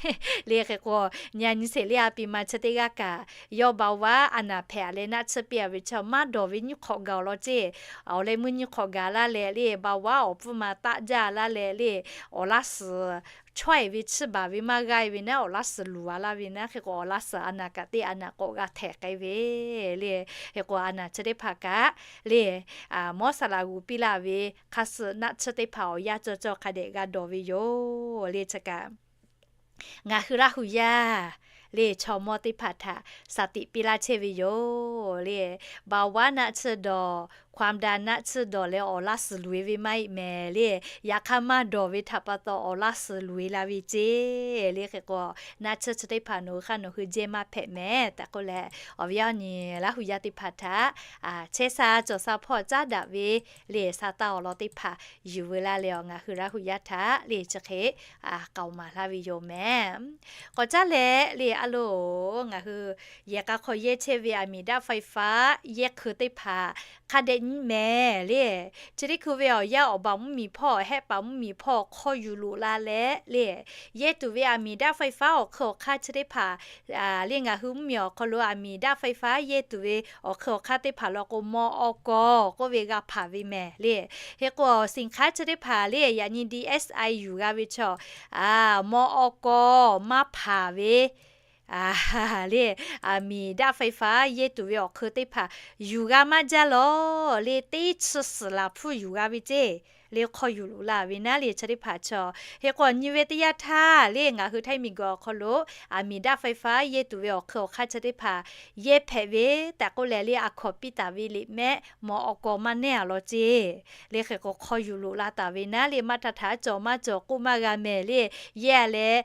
le. Hk'e k'o nyi a nyi sheˍ le a piˍ ma chi teˇ g'aˇ kaꞈ yawˇ baoˍ vaˉ a naˬ hpehꞈ a leh naˆ tsuhˇ piˇ a ve chaw maˇ dawˬ ve nyiˇ hk'awꞈ gaˬ awˬ lawn ceˇ. Awˬ leh meuˇ nyiˇ hk'awꞈ gaˬ laˇ leh le baoˍ vaˉ awˬ pfuhˇ ma taˆ jaˇ laˇ leh le awˬ laˇ suhˍ chaweh ve chiˇ baˬ ve maˇ g'aˇ ve naˉ, awˬ laˇ suhˍ luˬ a laˇ ve naˉ, hk'e k'o awˬ laˇ suhˍ a naˬ kaꞈ teˇ a naˬ k'awꞈ g'a htehꞈ k'ai ve le. Hk'e k'o a naˬ chi teˇ hpaˍ kaꞈ le, mawˇ saˍ laꞈ g'uˬ piˇ laˇ ve hk'a suh naˆ tsuhˇ teˇ hpaˍ awˬ yanˇ cawˬ cawˬ hk'a dehꞈ g'a dawˬ ve yoˬ le. Chi kaꞈ ngaˬ hui Laˇ hu yaˇ le chaw mawˇ teˇ hpaˍ htaꞈ shaˍ tiꞈ piˇ laˇ chehˇ ve yoˬ le. เบาหวาน naˆ tsuhˇ dawˬ, ความดัน naˆ tsuhˇ dawˬ leh awˬ laˇ suhˍ luˬ e ve maˇ heˆ mehˍ le. Yaꞈ hk'aˇ maˇ dawˬ ve htaꞈ pa taw awˬ laˇ suhˍ luˬ e la ve ceˇ le. Hk'e k'o naˆ tsuhˇ chi teˇ hpaˍ nawˬ hui hk'aˇ nawˬ hui jehˇ maˇ hpehꞈ mehˍ tehꞈ k'oˆ leh, awˬ viˉ awˬ nyi Laˇ hu yaˇ teˇ hpaˍ htaꞈ chehˇ sha cawˬ sha hpawˇ caˉ daꞈ ve le, sha taˇ awˬ lawn teˇ hpaˍ yuˬ veu laˇ leh awˬ ngaˬ hui Laˇ hu yaˇ htaꞈ le chi hk'e k'aoˍ maˍ laˇ ve yoˬ mehˍ. K'awꞈ caˉ leh le a loˬ, ngaˬ hui yehˬ k'a hk'aw yehˇ chehˇ ve aˬ miˍ daˆ ไฟฟ้า yehˇ hkeu teˇ hpaˍ hk'a dehꞈ nyi mehˍ le. Chi teˇ hkui ve awˬ yanˇ awˬ baˬ mvuhˇmiˬ hpawˇ hehˆ paˍ mvuhˇmiˬ hpawˇ hk'aw yuˬ loꞈ la leh le, yehˇ tuˬ ve aˬ miˍ daˆ ไฟฟ้า awˬ hk'eu awˬ hk'aˇ chi teˇ hpaˍ le ngaˬ hui mvuhˇmiˬ awˬ hk'aw lo aˬ miˍ daˆ ไฟฟ้า yehˇ tuˬ ve awˬ hk'eu awˬ hk'aˇ teˇ hpaˍ law k'o มอก. k'oˆ ve g'a hpanˍ ve mehˍ le. Hk'e k'o สินค้า chi teˇ hpaˍ le yaꞈ nyi DSI yuˬ g'a ve chaw มอก. maˇ hpanˍ ve le, aˬ miˍ daˆ ไฟฟ้า yehˇ tuˬ ve awˬ hk'eu teˇ hpaˍ yuˬ g'a maˇ jaˇ lawˬ le. Teˇ chi suhˍ laˬ hpfuhˇ yuˬ g'a ve ceˇ le, hk'aw yuˬ loꞈ la ve naˉ le chi teˇ hpaˍ chaw. Hk'e k'o nyi ve teˇ yanˇ htaˇ le ngaˬ hui Htaiˇ miˬguiˬ awˬ hk'aw lo aˬ miˍ daˆ ไฟฟ้า yehˇ tuˬ ve awˬ hk'eu awˬ hk'aˇ chi teˇ hpaˍ yehˇ hpehꞈ ve tehꞈ k'oˆ leh le, a hkawnˍ piˇ taˍ ve liꞈ mehˆ มอก. maˇ neˉ a law ceˇ le. Hk'e k'o hk'aw yuˬ loꞈ la taˍ ve naˉ le, maˇ htaˇ htaꞈ cawˬ maˇ cawˬ k'oˆ maˇ g'a mehˍ le. Yehˇ a leh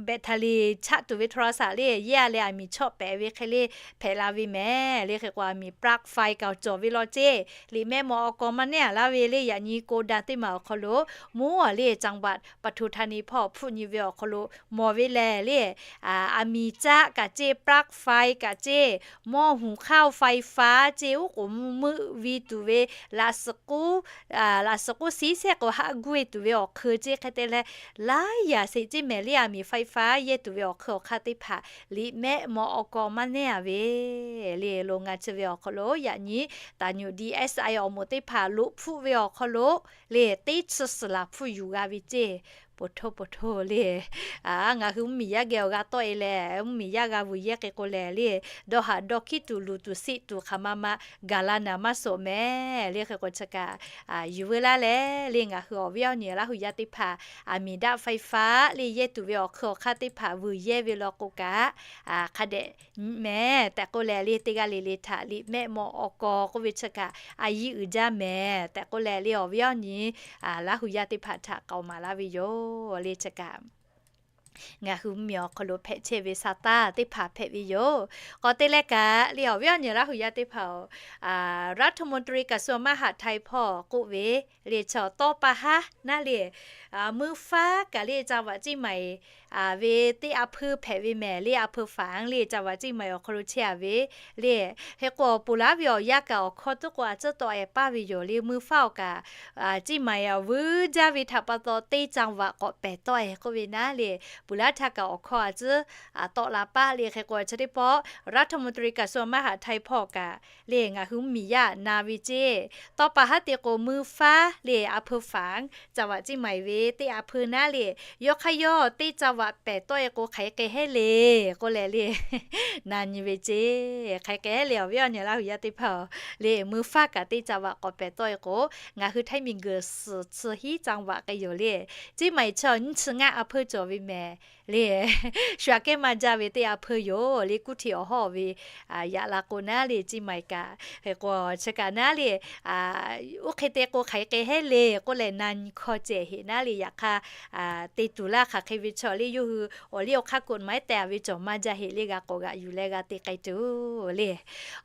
แบตเตอรี่ chaˆ tuˬ ve โทรศัพท์ le, yehˇ a leh aˬ miˍ chawˆ pehˍ ve hk'e le hpehꞈ la ve mehˍ le. Hk'e k'o aˬ miˍ ปลั๊กไฟ kaꞈ cawˬ ve law ceˇ. Liꞈ mehˆ มอก. maˇ neˉ a laˇ ve le, yaꞈ nyi โกดัง teˇ maˬ awˬ hk'aw lo mvuhˇ a le จังหวัดปทุมธานี hpawˇ hpfuhˆ nyi ve awˬ hk'aw lo mawˬ ve lehˬ le, aˬ miˍ caˆ kaꞈ ceˇ, ปลั๊กไฟ kaꞈ ceˇ, หม้อหุงข้าวไฟฟ้า ceˇ, oˉ k'oˍ mvuhˇ meuˆ ve tuˬ ve laꞈ suhˍ k'uˉ, laꞈ suhˍ k'uˉ siˉ sehˉ k'o haˆ guˇ e tuˬ ve awˬ hk'eu ceˇ hk'e te leh, laiˉ yaꞈ sheˍ ceˇ mehˍ le. Aˬ miˍ ไฟฟ้า yehˇ tuˬ ve awˬ hk'eu awˬ hk'aˇ teˇ hpaˍ liꞈ mehˆ มอก. maˇ neˉ a ve le. Lo ngaˬ chi ve awˬ hk'aw lo yaꞈ nyi taˍ nyuꞈ DSI awˬ moˍ teˇ hpaˍ loꞈ hpfuhˆ ve awˬ hk'aw lo le, teˇ chi suhˍ laˬ hpfuhˇ yuˬ g'a ve ceˇ. Poˬ htoˇ poˬ htoˇ le, ngaˬ hui mvuhˇmiˬ yaˇ geh awˬ g'a tawˆ e leh, mvuhˇmiˬ yaˇ g'a vuiˬ yehˇ hk'e k'o lehˬ le, dawˇ haꞈ dawˇ hkiˉ tuˬ luˬ tuˬ siˆ tuˬ hk'aˬ ma ma gaˬ la naˍ maˇ soˍ mehˍ le. Hk'e k'o chi kaꞈ yuˬ veu laˇ leh le, ngaˬ hui awˬ viˉ awˬ nyi Laˇ hu yaˇ teˇ hpaˍ aˬ miˍ daˆ ไฟฟ้า le yehˇ tuˬ ve awˬ hk'eu awˬ hk'aˇ teˇ hpaˍ vuiˬ yehˇ ve law k'o kaꞈ hk'a dehꞈ nyi mehˍ tehꞈ k'oˆ leh le, teˇ g'aˇ le le htaꞈ liꞈ mehˆ มอก. k'oˆ ve chi kaꞈ a yiˇ uiˍ jaˇ mehˍ tehꞈ k'oˆ leh le, awˬ viˉ awˬ nyi Laˇ hu yaˇ teˇ hpaˍ htaꞈ k'aoˍ maˍ laˇ ve yoˬ le. Chi kaꞈ ngaˬ hui mvuhˇmiˬ awˬ hk'aw lo hpehꞈ chehˇ ve sha taˇ teˇ hpaˍ hpehꞈ ve yoˬ. K'awꞈ te leh kaꞈ le, awˬ viˉ awˬ nyi Laˇ hu yaˇ teˇ hpaˍ-oˬ, รัฐมนตรีกระทรวงมหาดไทย hpawˇ k'oˆ ve le, chaw tawˇ pa haˉ naˉ le, mui faˉ kaꞈ le จังหวัดเชียงใหม่ ve teˇ a hpeu hpehꞈ ve mehˍ le. A hpeu faˍ le จังหวัดเชียงใหม่ awˬ hk'aw lo chehˇ a ve le. Hk'e k'o awˬ ponˬ laˉ ve awˬ yanˇ kaꞈ awˬ hkawˇ tuˉ k'o a tcuhˉ tawˆ e paˇ ve yoˬ le. Mui faˉ awˬ kaꞈ เชียงใหม่ a vuiˬ jaˇ ve htaꞈ pa taw teˇ จังหวัด k'awꞈ pehˬ tawˆ e k'oˆ ve naˉ le, ponˬ laˉ htaˇ kaꞈ awˬ hkawˇ a tcuhˉ tawˆ la paˇ le. Hk'e k'o chi teˇ pawˆ รัฐมนตรีกระทรวงมหาดไทย hpawˇ kaꞈ le ngaˬ hui mvuhˇmiˬ yaˇ na ve ceˇ. Tawˇ pa haˉ te k'o mui faˉ le, a hpeu faˍ จังหวัดเชียงใหม่ ve teˇ a hpeu naˉ le, yawˇ hk'aˇ yawˇ teˇ จังหวัด pehˬ tawˆ e k'o hk'aˬ hk'e hk'e hehˉ le k'oˆ leh le, na nyi ve ceˇ. Hk'aˬ hk'e hehˉ le, awˬ viˉ awˬ nyi Laˇ hu yaˇ teˇ hpaˍ-oˬ le, mui faˉ kaꞈ teˇ จังหวัด k'awꞈ pehˬ tawˆ e k'o, ngaˬ hui Htaiˇ miˬguiˬ suhˍ chi hiˉ จังหวัด k'ai yoˬ le. เชียงใหม่ chaw nyiˇ chi ngaˇ a hpeu cawˬ ve mehˍ le. Shu aꞈ kehˉ maˇ jaˇ ve teˇ a hpeu yoˬ le. Kuˇ hti awˬ hawˇ ve yaꞈ la k'o naˉ le, เชียงใหม่ kaꞈ hk'e k'o chi kaꞈ naˉ le, oˇ hk'e te k'o hk'aˬ hk'e hehˉ le k'oˆ leh na nyi hkawˇ ceh heꞈ naˉ le. Yaꞈ hk'aˇ te tuˬ laˇ hk'aˬ hk'e ve chaw le, yawˇ hui awˬ liˇ awˬ hk'aˇ กฎหมาย tehꞈ a ve cawˬ maˇ jaˇ heꞈ le, g'a k'awꞈ g'aꞈ yuˬ leh g'a te k'ai tuˬ le.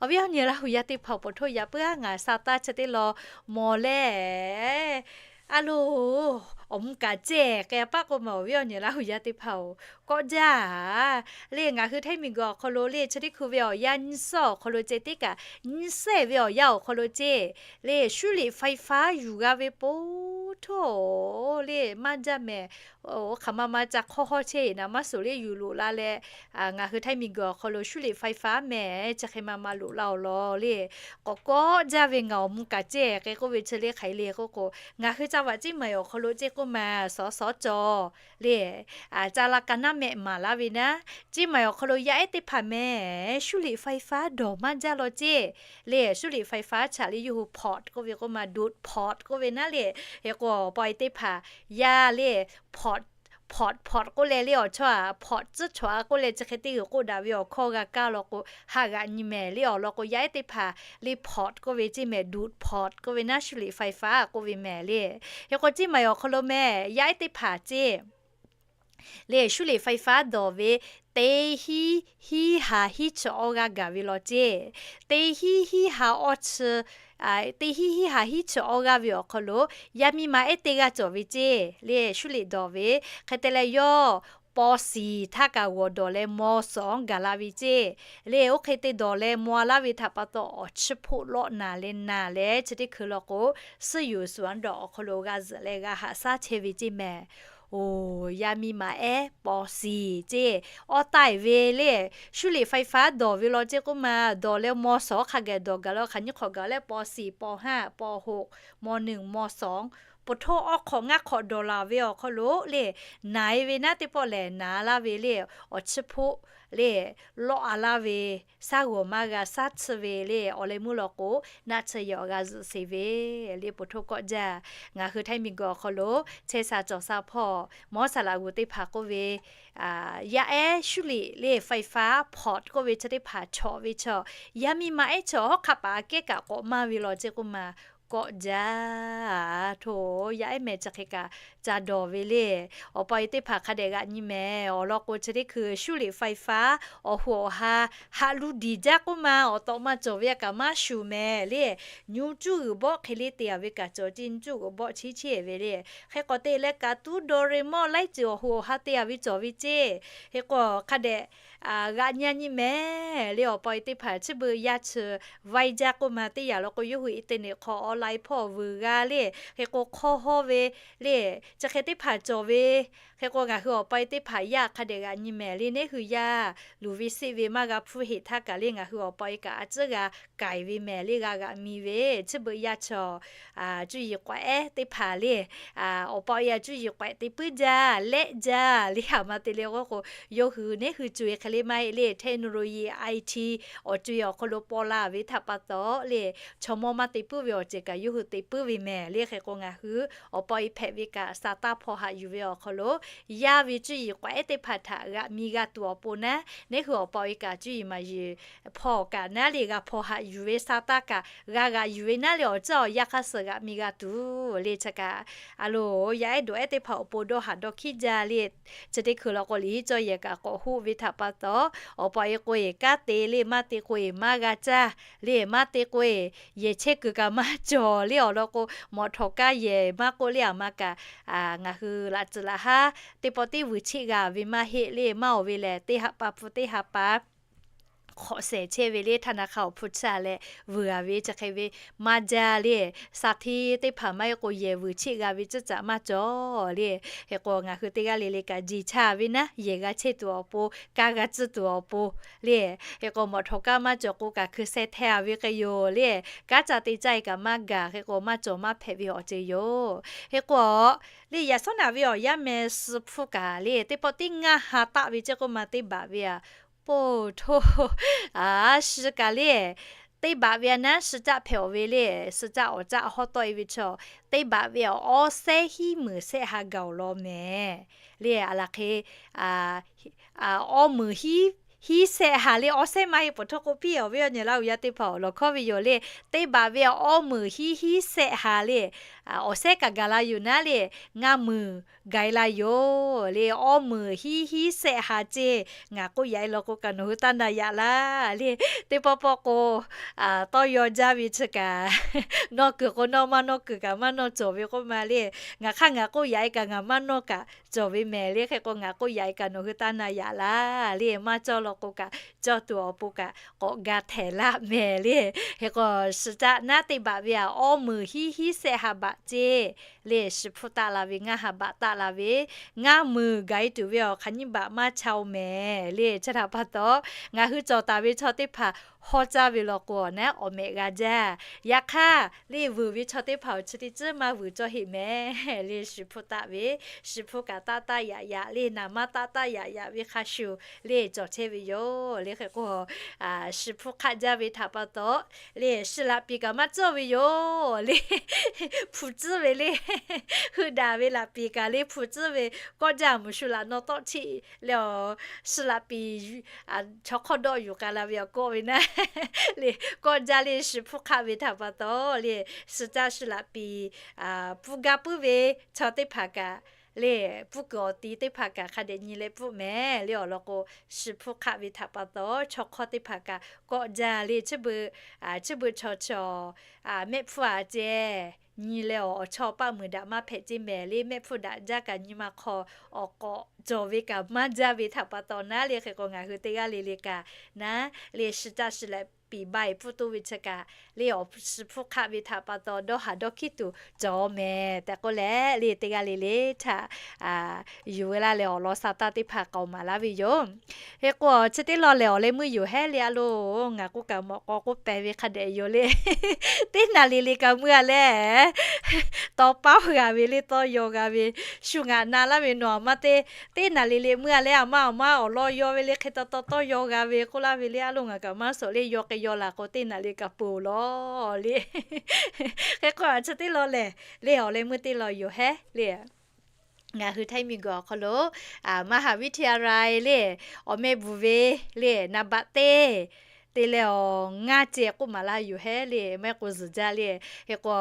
Awˬ viˉ awˬ nyi Laˇ hu yaˇ teˇ hpaˍ-oˬ, poˬ htoˇ yaꞈ puiˉ aˉ ngaˬ sha taˇ chi teˇ law mawˬ leh, a loˬ, awˬ mvuh kaꞈ ceh k'ai paˆ k'o maˬ, awˬ viˉ awˬ nyi Laˇ hu yaˇ teˇ hpaˍ-oˬ, kawˆ jaˇ le. Ngaˬ hui Htaiˇ miˬguiˬ awˬ hk'aw lo le chi teˇ hkui ve awˬ yanˇ nyiˇ suhˉ awˬ hk'aw lo ceh teˇ kaꞈ nyiˇ suhˉ ve awˬ yanˇ awˬ hk'aw lo ceh le, 修理ไฟฟ้า yuˬ g'a ve poˬ htoˇ le maˇ jaˇ mehˍ. Oˇ hk'aˬ ma ma ca hk'awˇ hawˇ chehˇ heꞈ naˍ maˇ suˍ le yuˬ loꞈ la leh, ngaˬ hui Htaiˇ miˬguiˬ awˬ hk'aw lo 修理ไฟฟ้า mehˍ chi hk'e ma ma loꞈ la awˬ lawn le. K'awꞈ kawˆ jaˇ ve ngaˬ awˬ mvuh kaꞈ ceh k'ai k'oˆ ve chi le hk'aˬ hk'e le k'oˆ k'o, ngaˬ hui จังหวัดเชียงใหม่ awˬ hk'aw lo ceh k'oˆ ma, sawˍ sawˍ cawˬ le, ca la ka naˉ mehˆ maˍ laˇ ve naˉ, ceˇ maˬ awˬ hk'aw lo yaˇ ehˉ teˇ hpaˍ mehˍ, 输水ไฟฟ้า dawˬ maˇ jaˇ law ceˇ le. 输水ไฟฟ้า chaꞈ le yawˇ hui พอร์ต k'oˆ ve k'oˆ ma, ดูด พอร์ต k'oˆ ve naˉ le. Hk'e k'o, awˬ pa e teˇ hpaˍ yaˇ le พอร์ต พอร์ต พอร์ต k'oˆ leh le awˬ chawˇ a พอร์ต tcuhˉ chawˬ a k'oˆ leh chi hk'e teˇ g'uiˬ k'oˆ daꞈ ve awˬ hkawˇ g'a kaˇ law k'o, haꞈ g'aꞈ nyi mehˍ le. Awˬ lawn k'o, yaˇ ehˉ teˇ hpaˍ le พอร์ต k'oˆ ve ceˇ mehˍ, ดูด พอร์ต k'oˆ ve naˉ 输水ไฟฟ้า k'oˆ ve mehˍ le. Hk'e k'o, ceˇ maˬ awˬ hk'aw lo mehˍ, yaˇ ehˉ teˇ hpaˍ ceˇ le 输水ไฟฟ้า dawˬ ve, teˇ hinˉ hinˉ ha hinˉ chi awˇ g'aˇ gaˬ ve law ceˇ. Teˇ hinˉ hinˉ ha awˇ chi, teˇ hinˉ hinˉ ha hinˉ chi awˇ g'aˇ ve awˬ hk'aw lo, yaˇ miˇ ma ehˉ teˇ g'aˇ cawˬ ve ceˇ le 输水 dawˬ ve. Hk'e te leh yawˇ ป.สี่ htaˇ kaꞈ g'awˬ dawˬ leh ม.สอง gaˬ la ve ceˇ le. Oˇ hk'e te dawˬ leh maw laˇ ve htaꞈ pa taw, awˬ chiˇ hpoˆ lawˆ naˍ leh naˍ leh chi teˇ hkui law k'o, suhˉ yuˬ suhˍ a dawˬ awˬ hk'aw lo g'a zuhꞈ leh g'a haꞈ shaˉ chehˇ ve ceˇ mehˍ. Oˬ, yaˇ miˇ ma ehˉ ป.สี่ ceˇ, awˇ taiˍ ve le 输水ไฟฟ้า dawˬ ve law ceˇ k'oˆ ma, dawˬ leh ม.สอง hk'a gaˬ dawˬ gaˬ la, hk'aˬ nyiˇ hk'awꞈ gaˬ leh ป.สี่ ป.ห้า ป.หก ม.หนึ่ง ม.สอง po htoˇ awˇ hk'awꞈ ngaˇ hk'awꞈ dawˬ laˬ ve awˬ hk'aw lo le, naˍ e ve naˉ teˇ pawˆ lehˬ naˍ laˇ ve le, awˬ chiˇ hpoˆ le, lawˆ a laˇ ve, shaˉ g'awˬ maˇ g'a shaˉ tsuhˇ ve le, awˬ leh meuˇ law k'o, naˆ tsuhˇ yaw g'a zuhꞈ sheˍ ve le, po htoˇ kawˆ jaˇ. Ngaˬ hui Htaiˇ miˬguiˬ awˬ hk'aw lo chehˇ sha cawˬ sha hpawˇ mawˉ saˍ laꞈ g'uˬ teˇ hpaˍ k'oˆ ve, yaˇ ehˉ 输水 le ไฟฟ้า พอร์ต k'oˆ ve chi teˇ hpaˍ chawꞈ ve chaw, yaˇ miˇ ma ehˉ chaw hawˉ hk'aˆ paˍ aꞈ kehˉ kaꞈ k'awꞈ maˇ ve law ceˇ k'oˆ ma, kawˆ jaˇ. Hto, yaˇ ehˉ mehˍ chi hk'e kaꞈ ca dawˬ ve le. Awˬ pa e teˇ hpaˍ hk'a dehꞈ g'aꞈ nyi mehˍ. Awˬ lawn k'o, chi teˇ hkui 输水ไฟฟ้า awˬ hoꞈ awˬ ha haꞈ lu diˬ jaˇ k'oˆ ma, awˬ tawꞈ ma cawˬ ve a kaꞈ maˇ shuˍ mehˍ le. Nyu cuˇ g'uiˬ bawˆ hk'e le te a ve kaꞈ cawˬ ceˇ, nyu cuˇ g'uiˬ bawˆ cheˇ cheˇ ve le. Hk'e k'awꞈ te leh kaꞈ tuˉ dawˇ re mawˇ laiˉ ceuˬ awˬ hoꞈ awˬ ha te a ve cawˬ ve ceˇ. Hk'e k'o, hk'a dehꞈ g'aꞈ nyi nyi mehˍ le. Awˬ pa e teˇ hpaˍ chi beuꞈ yaˇ chi vaiˇ jaˇ k'oˆ ma, teˇ yanˇ law k'o, yawˇ hui internet hk'aw online hpawˇ vuiˬ g'a le. Hk'e k'o, hk'awˇ hawˇ ve le, chi hk'e teˇ hpaˍ cawˬ ve. Hk'e k'o, ngaˬ hui awˬ pa e teˇ hpaˍ yaˇ hk'a dehꞈ g'aꞈ nyi mehˍ le. Neˇ hui yaˇ luˬ ve seˆ ve maˇ g'a hpuˇ heˆ htaˇ kaꞈ le, ngaˬ hui awˬ pa e kaꞈ a ciˉ g'a k'ai ve mehˍ le, g'a g'aꞈ mi ve. Chi beuꞈ yaˇ chaw cuˇ yiˍ k'awehˉ teˇ hpaˍ le, awˬ pa e a cuˇ yiˍ k'awehˉ te puiˉ jaˇ, lehˆ jaˇ le. Aˬ ma te le k'oˆ k'o, yawˇ hui neˇ hui co e hk'e le maˇ heˆ le, technology, IT awˬ co e awˬ hk'aw lo paw la ve htaꞈ pa taw le, chaw mawˇ maˇ te puiˉ ve awˬ ceuˬ kaꞈ yawˇ hui te puiˉ ve mehˍ le. Hk'e k'o, ngaˬ hui awˬ pa e hpehꞈ ve kaꞈ sa taˇ hpaw haꞈ yuˬ ve awˬ hk'aw lo, yaˇ ve cuˇ yiˍ k'awehˉ teˇ hpaˍ htaꞈ g'aꞈ mi g'a tuˬ awˬ pon naˉ, neˇ hui awˬ pa e kaꞈ cuˇ yiˍ maˍ yiˍ hpawˇ kaꞈ naˉ le, g'a hpaw haꞈ yuˬ ve sa taˇ kaꞈ g'a g'aꞈ yuˬ ve naˉ le, awˬ ceuˬ awˬ yaˇ hk'aˇ suh g'aꞈ mi g'a tuˬ le. Chi kaꞈ a loˍ yaˇ ehˉ dawˬ ehˉ teˇ hpaˍ awˬ pon dawˇ haꞈ dawˇ hkiˉ jaˇ le. Chi teˇ hkui law k'o, liꞈ hiˉ cawˇ yehˬ kaꞈ k'awꞈ hoˆ ve htaꞈ pa taw, awˬ pa e k'o e kanˉ te le, maˇ te k'o e maˇ g'a caˇ le, maˇ te k'o e yehˬ chehˇ kuiˬ kaꞈ maˇ cawˬ le. Awˬ lawn k'o, mawꞈ htawˍ kaˇ yehˬ maˇ k'oˆ le, aˬ ma kaꞈ ngaˬ hui laꞈ tcuhˍ laꞈ haˉ teˇ pawˆ teˇ vuiˬ cheˆ g'a ve maˇ heˆ le. Maˇ oˬ ve lehˬ, teˇ ha pa hpu teˇ ha pa hk'awꞈ shehˍ chehˇ ve le, ธนาคาร awˬ hpu chi a leh vuiˬ a ve chi hk'e ve maˇ jaˇ le. Sa hteˇ teˇ hpaˍ maˇ heˆ k'o, yehˬ vuiˬ cheˆ g'a ve ceuˬ caꞈ maˇ cawˬ le. Hk'e k'o, ngaˬ hui teˇ g'aˇ le le kaꞈ jeˬ cha ve naˉ, yehˬ g'a chehˇ tuˬ awˬ pon, kaˇ g'a tcuhˇ tuˬ awˬ pon le. Hk'e k'o, mawꞈ htawˍ kaˇ maˇ cawˬ k'o kaꞈ, hkui sheh hteh a ve hk'e yoˬ le. Kanˉ ca te caˇ e kaꞈ maˇ gaˬ. Hk'e k'o, maˇ cawˬ maˇ hpehꞈ ve awˬ ceuˬ yoˬ. Hk'e k'o, le yaꞈ shawˉ naꞈ ve awˬ yaˇ meh suh hpuˇ kaꞈ le, teˇ pawˆ teˇ ngaˇ ha taˆ ve ceh k'oˆ ma, teˇ baꞈ ve a, po htoˇ, a, suh kaꞈ le, teˇ baꞈ ve a naˉ suh caˆ hpehꞈ awˬ ve le. Suh caˆ awˬ caˆ hawˉ tawˆ e ve chaw, teˇ baꞈ ve awˬ awˇ sehˉ hiˉ meunˍ sehˆ ha gaˬ awˬ lawn mehˍ le. A laˬ hk'e, awˇ meunˍ hiˉ, hiˉ sehˆ ha le, awˇ sehˉ maˇ heˆ, po htoˇ k'oˆ piˇ awˬ ve awˬ nyi laˇ uˬ yaˇ teˇ hpaˍ awˬ lawn hkawˇ ve yoˬ le. Teˇ baꞈ ve awˇ meunˍ hiˉ hiˉ sehˆ ha le, awˬ sehˉ kaꞈ gaˬ la yoˬ naˉ le, ngaˇ meunˍ gaˬ e la yoˬ le. Awˇ meunˍ hiˉ hiˉ sehˆ ha ceh ngaˬ k'oˆ yaꞈ e law k'o kaꞈ, nawˬ hui taˇ na yaꞈ laˇ le. Teˇ pawˆ pawˆ k'o, tawˇ yaw jaˇ ve chi kaꞈ, nawˇ kuiˬ k'o nawˇ maˇ nawˇ kuiˬ kaꞈ maˇ nawˇ cawˬ ve k'oˆ ma le. Ngaˬ hk'aˇ ngaˬ k'oˆ yaꞈ e kaꞈ ngaˬ maˇ nawˇ kaꞈ cawˬ ve mehˍ le. Hk'e k'o, ngaˬ k'oˆ yaꞈ e kaꞈ nawˬ hui taˇ na yaꞈ laˇ le. Maˇ cawˇ law k'o kaꞈ, cawˇ tuˬ awˬ pon kaꞈ k'awꞈ ga htehˍ laˇ mehˍ le. Hk'e k'o, suh caˆ naˉ teˇ baꞈ ve a, awˇ meunˍ hiˉ hiˉ sehˆ ha baꞈ ceh le, suh hpuˇ taˆ la ve, ngaˇ ha baꞈ taˆ la ve, ngaˇ meunˍ gaˬ e tuˬ ve awˬ hk'aˬ nyiˇ baꞈ maˇ cha oˬ mehˍ le. Chi htaꞈ pa taw, ngaˬ hui cawˬ taˍ ve chaw teˇ hpaˍ hawˇ caˇ ve law k'o, awˬ naˉ awˬ mehꞈ g'a jaˇ. Yaꞈ hk'aˇ le, vuiˬ ve chaw teˇ hpaˍ awˬ chi teˇ ciˉ maˇ vuiˬ cawˇ heˆ mehˍ le. Shi hpu taˆ ve, shi hpu kaꞈ taˆ taˆ yaꞈ yaꞈ le, naˍ maˇ taˆ taˆ yaꞈ yaꞈ ve hk'a shuˍ le cawˬ chehˇ ve yoˬ. Le hk'e k'o, shi hpu hk'aˆ jaˇ ve htaꞈ pa taw le, shi laꞈ piˍ kaꞈ maˇ cawˇ ve yoˬ le. Hpu tcuhˉ ve le, hui daꞈ ve laꞈ piˍ kaꞈ le hpu tcuhˉ ve, kawˆ jaˇ mvuhˬ shu laꞈ nawˇ tawˆ chiˆ le, awˬ shi laꞈ piˍ chaw hk'awˇ dawˆ yuˬ k'ai la ve awˬ kawˆ ve naˉ le, kawˆ jaˇ le, shi hpu hk'aˆ ve htaꞈ pa taw le, shi caˇ shi laꞈ piˍ pfuhˇ gaˇ puiˉ ve chaw teˇ hpaˍ kaꞈ le, pfuhˇ kuiˬ awˬ ti teˇ hpaˍ kaꞈ hk'a dehꞈ nyi leh pfuhˇ mehˍ le. Awˬ lawn k'o, shi hpu hk'aˆ ve htaꞈ pa taw chaw hk'awˇ teˇ hpaˍ kaꞈ kawˆ jaˇ le. Chi beuꞈ, chi beuꞈ chaw chaw mehˆ hpfuhˇ aꞈ ceh nyi leh, awˬ chawˇ paˆ muiˬ daꞈ maˇ hpehꞈ ceˇ mehˍ le. Mehˆ hpfuhˇ daꞈ jaˇ kaꞈ nyi ma hk'aw awˬ k'awꞈ cawˬ ve kaꞈ maˇ jaˇ ve htaꞈ pa taw naˉ le. Hk'e k'o, ngaˬ hui teˇ g'aˇ le le kaꞈ naˉ le, shi caˇ shi laꞈ piˍ ba eˬ pfuhˇ toˇ ve chi kaꞈ le, awˬ shi hpu hk'aˆ ve htaꞈ pa taw dawˇ haˍ dawˇ hkiˉ tuˬ cawˬ mehˍ tehꞈ k'oˆ leh le, teˇ g'aˇ le le htaꞈ yuˬ ve laˇ leh awˬ lawn sa taˇ teˇ hpaˍ k'aoˍ maˍ laˇ ve yoˬ. Hk'e k'o, chi teˇ lawn lehˬ awˬ leh meuˇ yoˬ hehˉ le a loˬ. Ngaˬ k'oˆ kaꞈ mawꞈ k'aw k'oˆ pehˍ ve hk'a dehꞈ yoˬ le. Teˇ naˍ le le kaꞈ meuˇ a leh, tawˇ paˉ g'a ve le, tawˇ yaw g'a ve, shu ngaˬ na laˇ ve nawˬ aˬ ma te, teˇ naˍ le le meuˇ a leh, aˬ ma aˬ ma awˬ lawn yaw ve le, hk'e taw taw tawˇ yaw g'a ve k'oˆ laˇ ve le a loˬ. Ngaˬ kaꞈ maˇ suhˍ le, yaw k'ai yaw laˬ k'o teˇ naˍ le kaꞈ peuˬ lawˬ le. Hk'e k'o, chi teˇ lawn lehˬ le, awˬ leh meuˇ teˇ lawn yoˬ hehˉ le. Ngaˬ hui htaiˇ miˬ guiˬ awˬ hk'aw lo maˍ haˍ viˉ htiˇ a lai le, awˬ meh bvuhˬ ve le, naˍ baꞈ teˇ te leh awˬ ngaˇ ceh k'oˆ maˍ laˇ yoˬ hehˉ le, maˇ heˆ k'o zuhˬ jaˇ le. Hk'e k'o,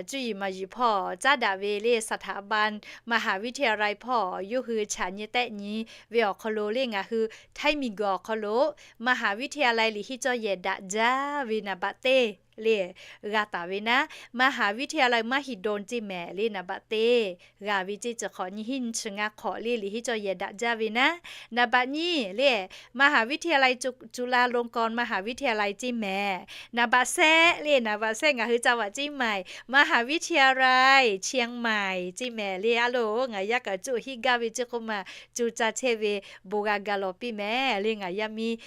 cuˇ yiˍ maˍ yiˍ hpawˇ caˉ daꞈ ve le, สถาบัน มหาวิทยาลัย hpawˇ yawˇ hui chaꞈ nyi tehˆ nyi ve awˬ hk'aw lo le, ngaˬ hui htaiˇ miˬ guiˬ awˬ hk'aw lo maˍ haˍ viˉ htiˇ a lai liꞈ hiˉ cawˇ yehˬ daꞈ jaˇ ve naˍ baꞈ teˇ le g'a taˍ ve naˉ, maˍ haˍ viˉ htiˇ a lai maˇ hiˍ dawn ceˇ mehˍ le, naˍ baꞈ teˇ g'a ve ceˇ, chi hk'awꞈ nyi hiˉ nyi chi ngaˇ hk'awꞈ le, liꞈ hiˉ cawˇ yehˬ daꞈ jaˇ ve naˉ, naˍ baꞈ nyiˇ le, maˍ haˍ viˉ htiˇ a lai จุฬาลงกรณ์มหาวิทยาลัย ceˇ mehˍ. Naˍ baꞈ sehˆ le, naˍ baꞈ sehˆ ngaˬ hui caˇ vaꞈ ceˇ maiˍ, maˍ haˍ viˉ htiˇ a lai เชียงใหม่ ceˇ mehˍ le a loˬ. Ngaˬ yaˇ kaꞈ cuˇ hiˆ gaˇ ve ceˇ k'oˆ ma, cuˇ caˇ chehˇ ve bon g'a ga lawˬ piˇ mehˍ le. Ngaˬ yaˇ miˇ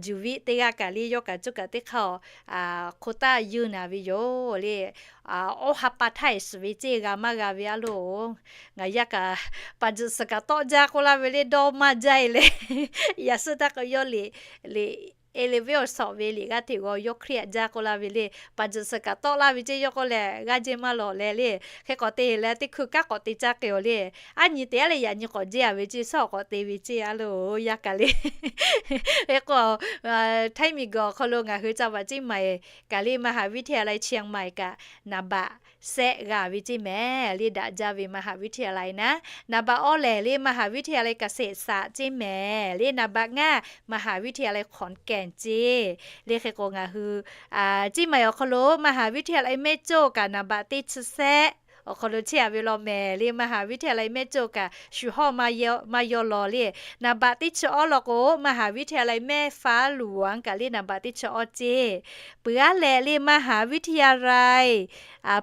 juˬ viˆ teˇ g'aˇ kaꞈ le, yawˇ kaꞈ cuˇ kaꞈ teˇ hk'aˇ hk'o taˇ yeuˇ naˍ ve yoˬ le. Awˉ ha pa htaˇ eˬ suhˍ ve ceˇ g'a maˇ g'a ve a loˬ. Ngaˬ yaˇ kaꞈ paˍ tzuhꞈ suhˍ kaꞈ tawˆ jaˇ k'oˆ laˇ ve le, dawˇ maˇ jaˇ e leh, yaꞈ suhˉ htaˇ k'o yawˇ liꞈ, liꞈ e le ve awˬ shawˍ ve liꞈ g'aˇ hteꞈ g'aw yawˇ hkriꞈ jaˇ k'oˆ laˇ ve le. Paˍ tzuhꞈ suhˍ kaꞈ tawˆ laˇ ve ceˇ yawˇ k'oˆ leh, g'aˇ jehˇ maˇ lawˬ leh le. Hk'e k'awꞈ te leh teˇ hkui kanˉ k'awꞈ te caˇ k'ai awˬ le. Aˉ nyi te aˉ leh yaꞈ nyi k'awꞈ jehˇ a ve ceˇ, suhˉ awˬ k'awꞈ te ve ceˇ a loˬ, yaˇ kaꞈ le. Hk'e k'o, htaiˇ miˬ guiˬ awˬ hk'aw lo ngaˬ hui caˇ vaꞈ ceˇ maiˍ kaꞈ le, maˍ haˍ viˉ htiˇ a lai เชียงใหม่ kaꞈ naˍ baꞈ sehˆ g'a ve ceˇ mehˍ le, daꞈ jaˇ ve maˍ haˍ viˉ htiˇ a lai naˉ. Naˍ baꞈ awˇ lehˬ le, maˍ haˍ viˉ htiˇ a lai เกษตรศาสตร์ ceˇ mehˍ le, naˍ baꞈ ngaˇ maˍ haˍ viˉ htiˇ a lai ขอนแก่น ceˇ le. Hk'e k'o ngaˬ hui ceˇ maiˍ awˬ hk'aw lo maˍ haˍ viˉ htiˇ a lai mehˇ coˇ kaꞈ naˍ baꞈ teˇ chi sehˆ awˬ hk'aw lo chehˇ a ve law mehˍ le. Maˍ haˍ viˉ htiˇ a lai mehˇ coˇ kaꞈ shuˍ hawˇ maˇ yaw lawˬ le. Naˍ baꞈ teˇ chi awˇ law k'o, maˍ haˍ viˉ htiˇ a lai mehˇ faˉ luˬ aˬ kaꞈ le, naˍ baꞈ teˇ chi awˇ ceˇ. Peuˬ aˉ leh le, maˍ haˍ viˉ htiˇ a lai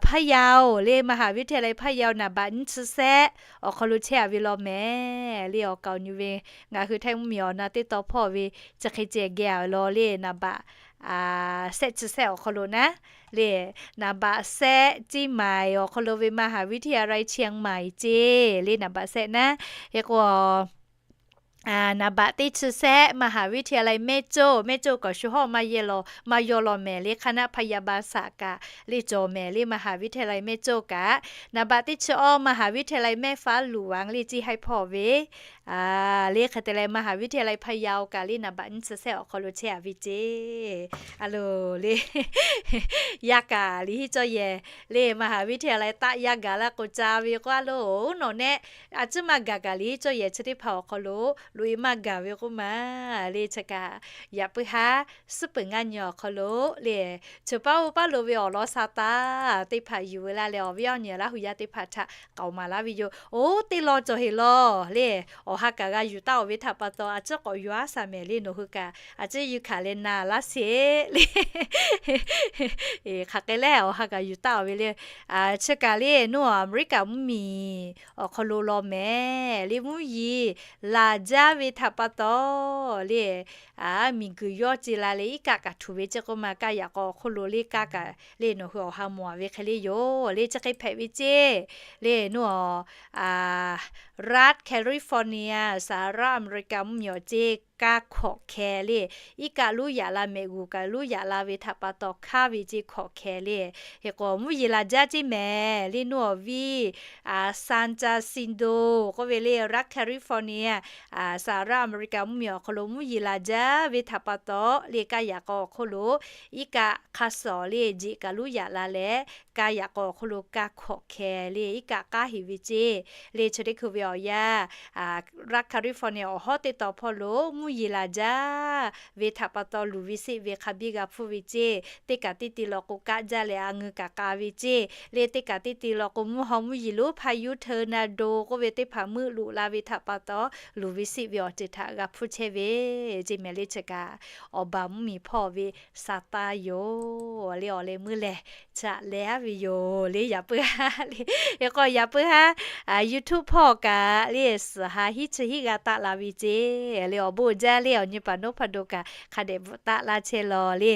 พะเยา le, maˍ haˍ viˉ htiˇ a lai พะเยา naˍ baꞈ nyiˇ chi sehˆ awˬ hk'aw lo chehˇ a ve law mehˍ le. Awˬ kaˍ awˬ nyi ve ngaˬ hui htaiˇ mvuhˇ miˬ awˬ na teˇ taw hpawˇ ve chi hk'e ceh geh a law le, naˍ baꞈ sehˆ chi sehˆ awˬ hk'aw lo naˉ le, naˍ baꞈ sehˆ ceˇ maiˍ awˬ hk'aw lo ve maˍ haˍ viˉ htiˇ a lai เชียงใหม่ ceˇ le, naˍ baꞈ sehˆ naˉ. Hk'e k'o, naˍ baꞈ teˇ chi sehˆ maˍ haˍ viˉ htiˇ a lai mehˇ coˇ, mehˇ coˇ kaꞈ shuˍ hawˇ maˇ yehˇ lawˬ, maˇ yaw lawˬ mehˍ le. คณะพยาบาลศาสตร์ kaꞈ le cawˬ mehˍ le, maˍ haˍ viˉ htiˇ a lai mehˇ coˇ kaꞈ. Naˍ baꞈ teˇ chi awˇ maˍ haˍ viˉ htiˇ a lai mehˇ faˉ luˬ aˬ le, ceˇ haiˇ hpawˇ ve le. Hk'e te leh maˍ haˍ viˉ htiˇ a lai พะเยา kaꞈ le, naˍ baꞈ nyiˇ chi sehˆ awˬ hk'aw lo chehˇ a ve ceˇ a loˬ le. Yaˇ kaꞈ liꞈ hiˉ cawˇ yehˬ le, maˍ haˍ viˉ htiˇ a lai taˆ yaˇ gaˬ laˇ k'o ca ve k'o a loˬ, nawˬ nehˆ a ciˉ maˇ gaˬ kaꞈ liꞈ hiˉ cawˇ yehˬ chi teˇ hpaˍ awˬ hk'aw lo loꞈ e maˇ gaˬ ve k'oˆ ma le. Chi kaꞈ yaꞈ puiˉ haˉ suhˉ peuˬ ngaˇ nyi awˬ hk'aw lo le, chi paˉ oˇ paˉ lo ve awˬ lawn sa taˇ teˇ hpaˍ yuˬ ve laˇ leh, awˬ viˉ awˬ nyi Laˇ huˍ yaˇ teˇ hpaˍ htaꞈ k'aoˍ maˍ laˇ ve yoˬ. Oˇ teˇ lawn cawˬ heˍ law le, awˬ ha kaꞈ g'a yuˬ taˉ oˬ ve htaꞈ pa taw a ciˉ k'awꞈ yuˬ aˉ shaˍ mehˍ le, nawˬ hui kaꞈ a ciˉ yuˬ hkanˍ leh na laˇ sheˍ le. Hk'aˬ hk'e lehˬ, awˬ ha kaꞈ yuˬ taˉ oˬ ve le. Chi kaꞈ le, naw Aˍmeˍriˆkaˍ mvuhˇ miˬ awˬ hk'aw lo law mehˍ le, mvuhˇ yiˍ laˬ jaˇ ve htaꞈ pa taw le, miˬguiˬ yawˇ ce la leh iˉ kaˆ kaꞈ htuˬ ve ceˇ k'oˆ ma, kaˇ yaꞈ k'aw awˬ hk'oˆ lo le kaˇ kaꞈ le nawˬ hui awˬ ha mawˬ a ve hk'e le yoˬ le. Chi hk'e hpehꞈ ve ceˇ le, naˇ aˬ, Rat California, Saˍ raˇ Aˍmeˍriˍkaˍ mvuhˇmiˬ awˬ ceˇ kaˇ hkawꞈ hkeh le, iˉ kaˆ luˉ yaꞈ la mehꞈ g'uˬ kaꞈ luˉ yaꞈ la ve htaꞈ pa taw hkaˉ ve ceˇ hkawꞈ hkeh le. Hk'e k'o mvuhˇ yeˬ laˬ jaˇ ceˇ mehˍ le, naˇ aˬ viˇ San Jacinto k'oˆ ve le, Rat California, Saˍ raˇ Aˍmeˍriˍkaˍ mvuhˇmiˬ awˬ hk'aw lo mvuhˇ yeˬ laˬ jaˇ ve htaꞈ pa taw le, kaˇ yaꞈ k'aw awˬ hk'oˆ lo iˉ kaˆ hk'a suhˍ le jeꞈ kaꞈ luˉ yaꞈ la leh, kaˇ yaꞈ k'aw awˬ hk'oˆ lo kaˇ hkawꞈ hkeh le iˉ kaˆ k'aˉ heˍ ve ceˇ le. Chi teˇ hkui ve awˬ yanˇ Rat California awˬ hawˉ teˇ tawn hpawˇ lo mvuhˇ yeˬ laˬ jaˇ ve htaꞈ pa taw luˬ ve seˆ ve hk'a biˇ g'a hpuˇ ve ceˇ. Teˇ kaꞈ teˇ te law k'o kaˆ jaˇ leh a ngeu kaꞈ k'a ve ceˇ le. Teˇ kaꞈ teˇ te law k'o mvuhˇ haw mvuhˇ yeˬ lonˉ hpaˇ yuˇ hteˇ na do k'oˆ ve teˇ hpaˍ meuˆ loꞈ la ve htaꞈ pa taw luˬ ve seˆ ve awˬ ceuˬ htaꞈ g'a hpuˇ chehˇ ve ceˇ mehˍ le. Chi kaꞈ awˬ baˬ mvuhˇmiˬ hpawˇ ve sa taˇ yoˬ le. Awˬ leh meuˇ lehˬ chaꞈ leh aˉ ve yoˬ le. Yaꞈ puiˉ haˉ le, hk'e k'o yaꞈ puiˉ haˉ YouTube hpawˇ kaꞈ le suhˍ ha hiˉ chi hiˉ g'a taˆ la ve ceˇ le. Awˬ bon jaˇ le, awˬ nyi paˍ Noˉ hpaˇ do kaꞈ hk'a dehꞈ bvuhꞈ taˆ laˇ chehˇ law le.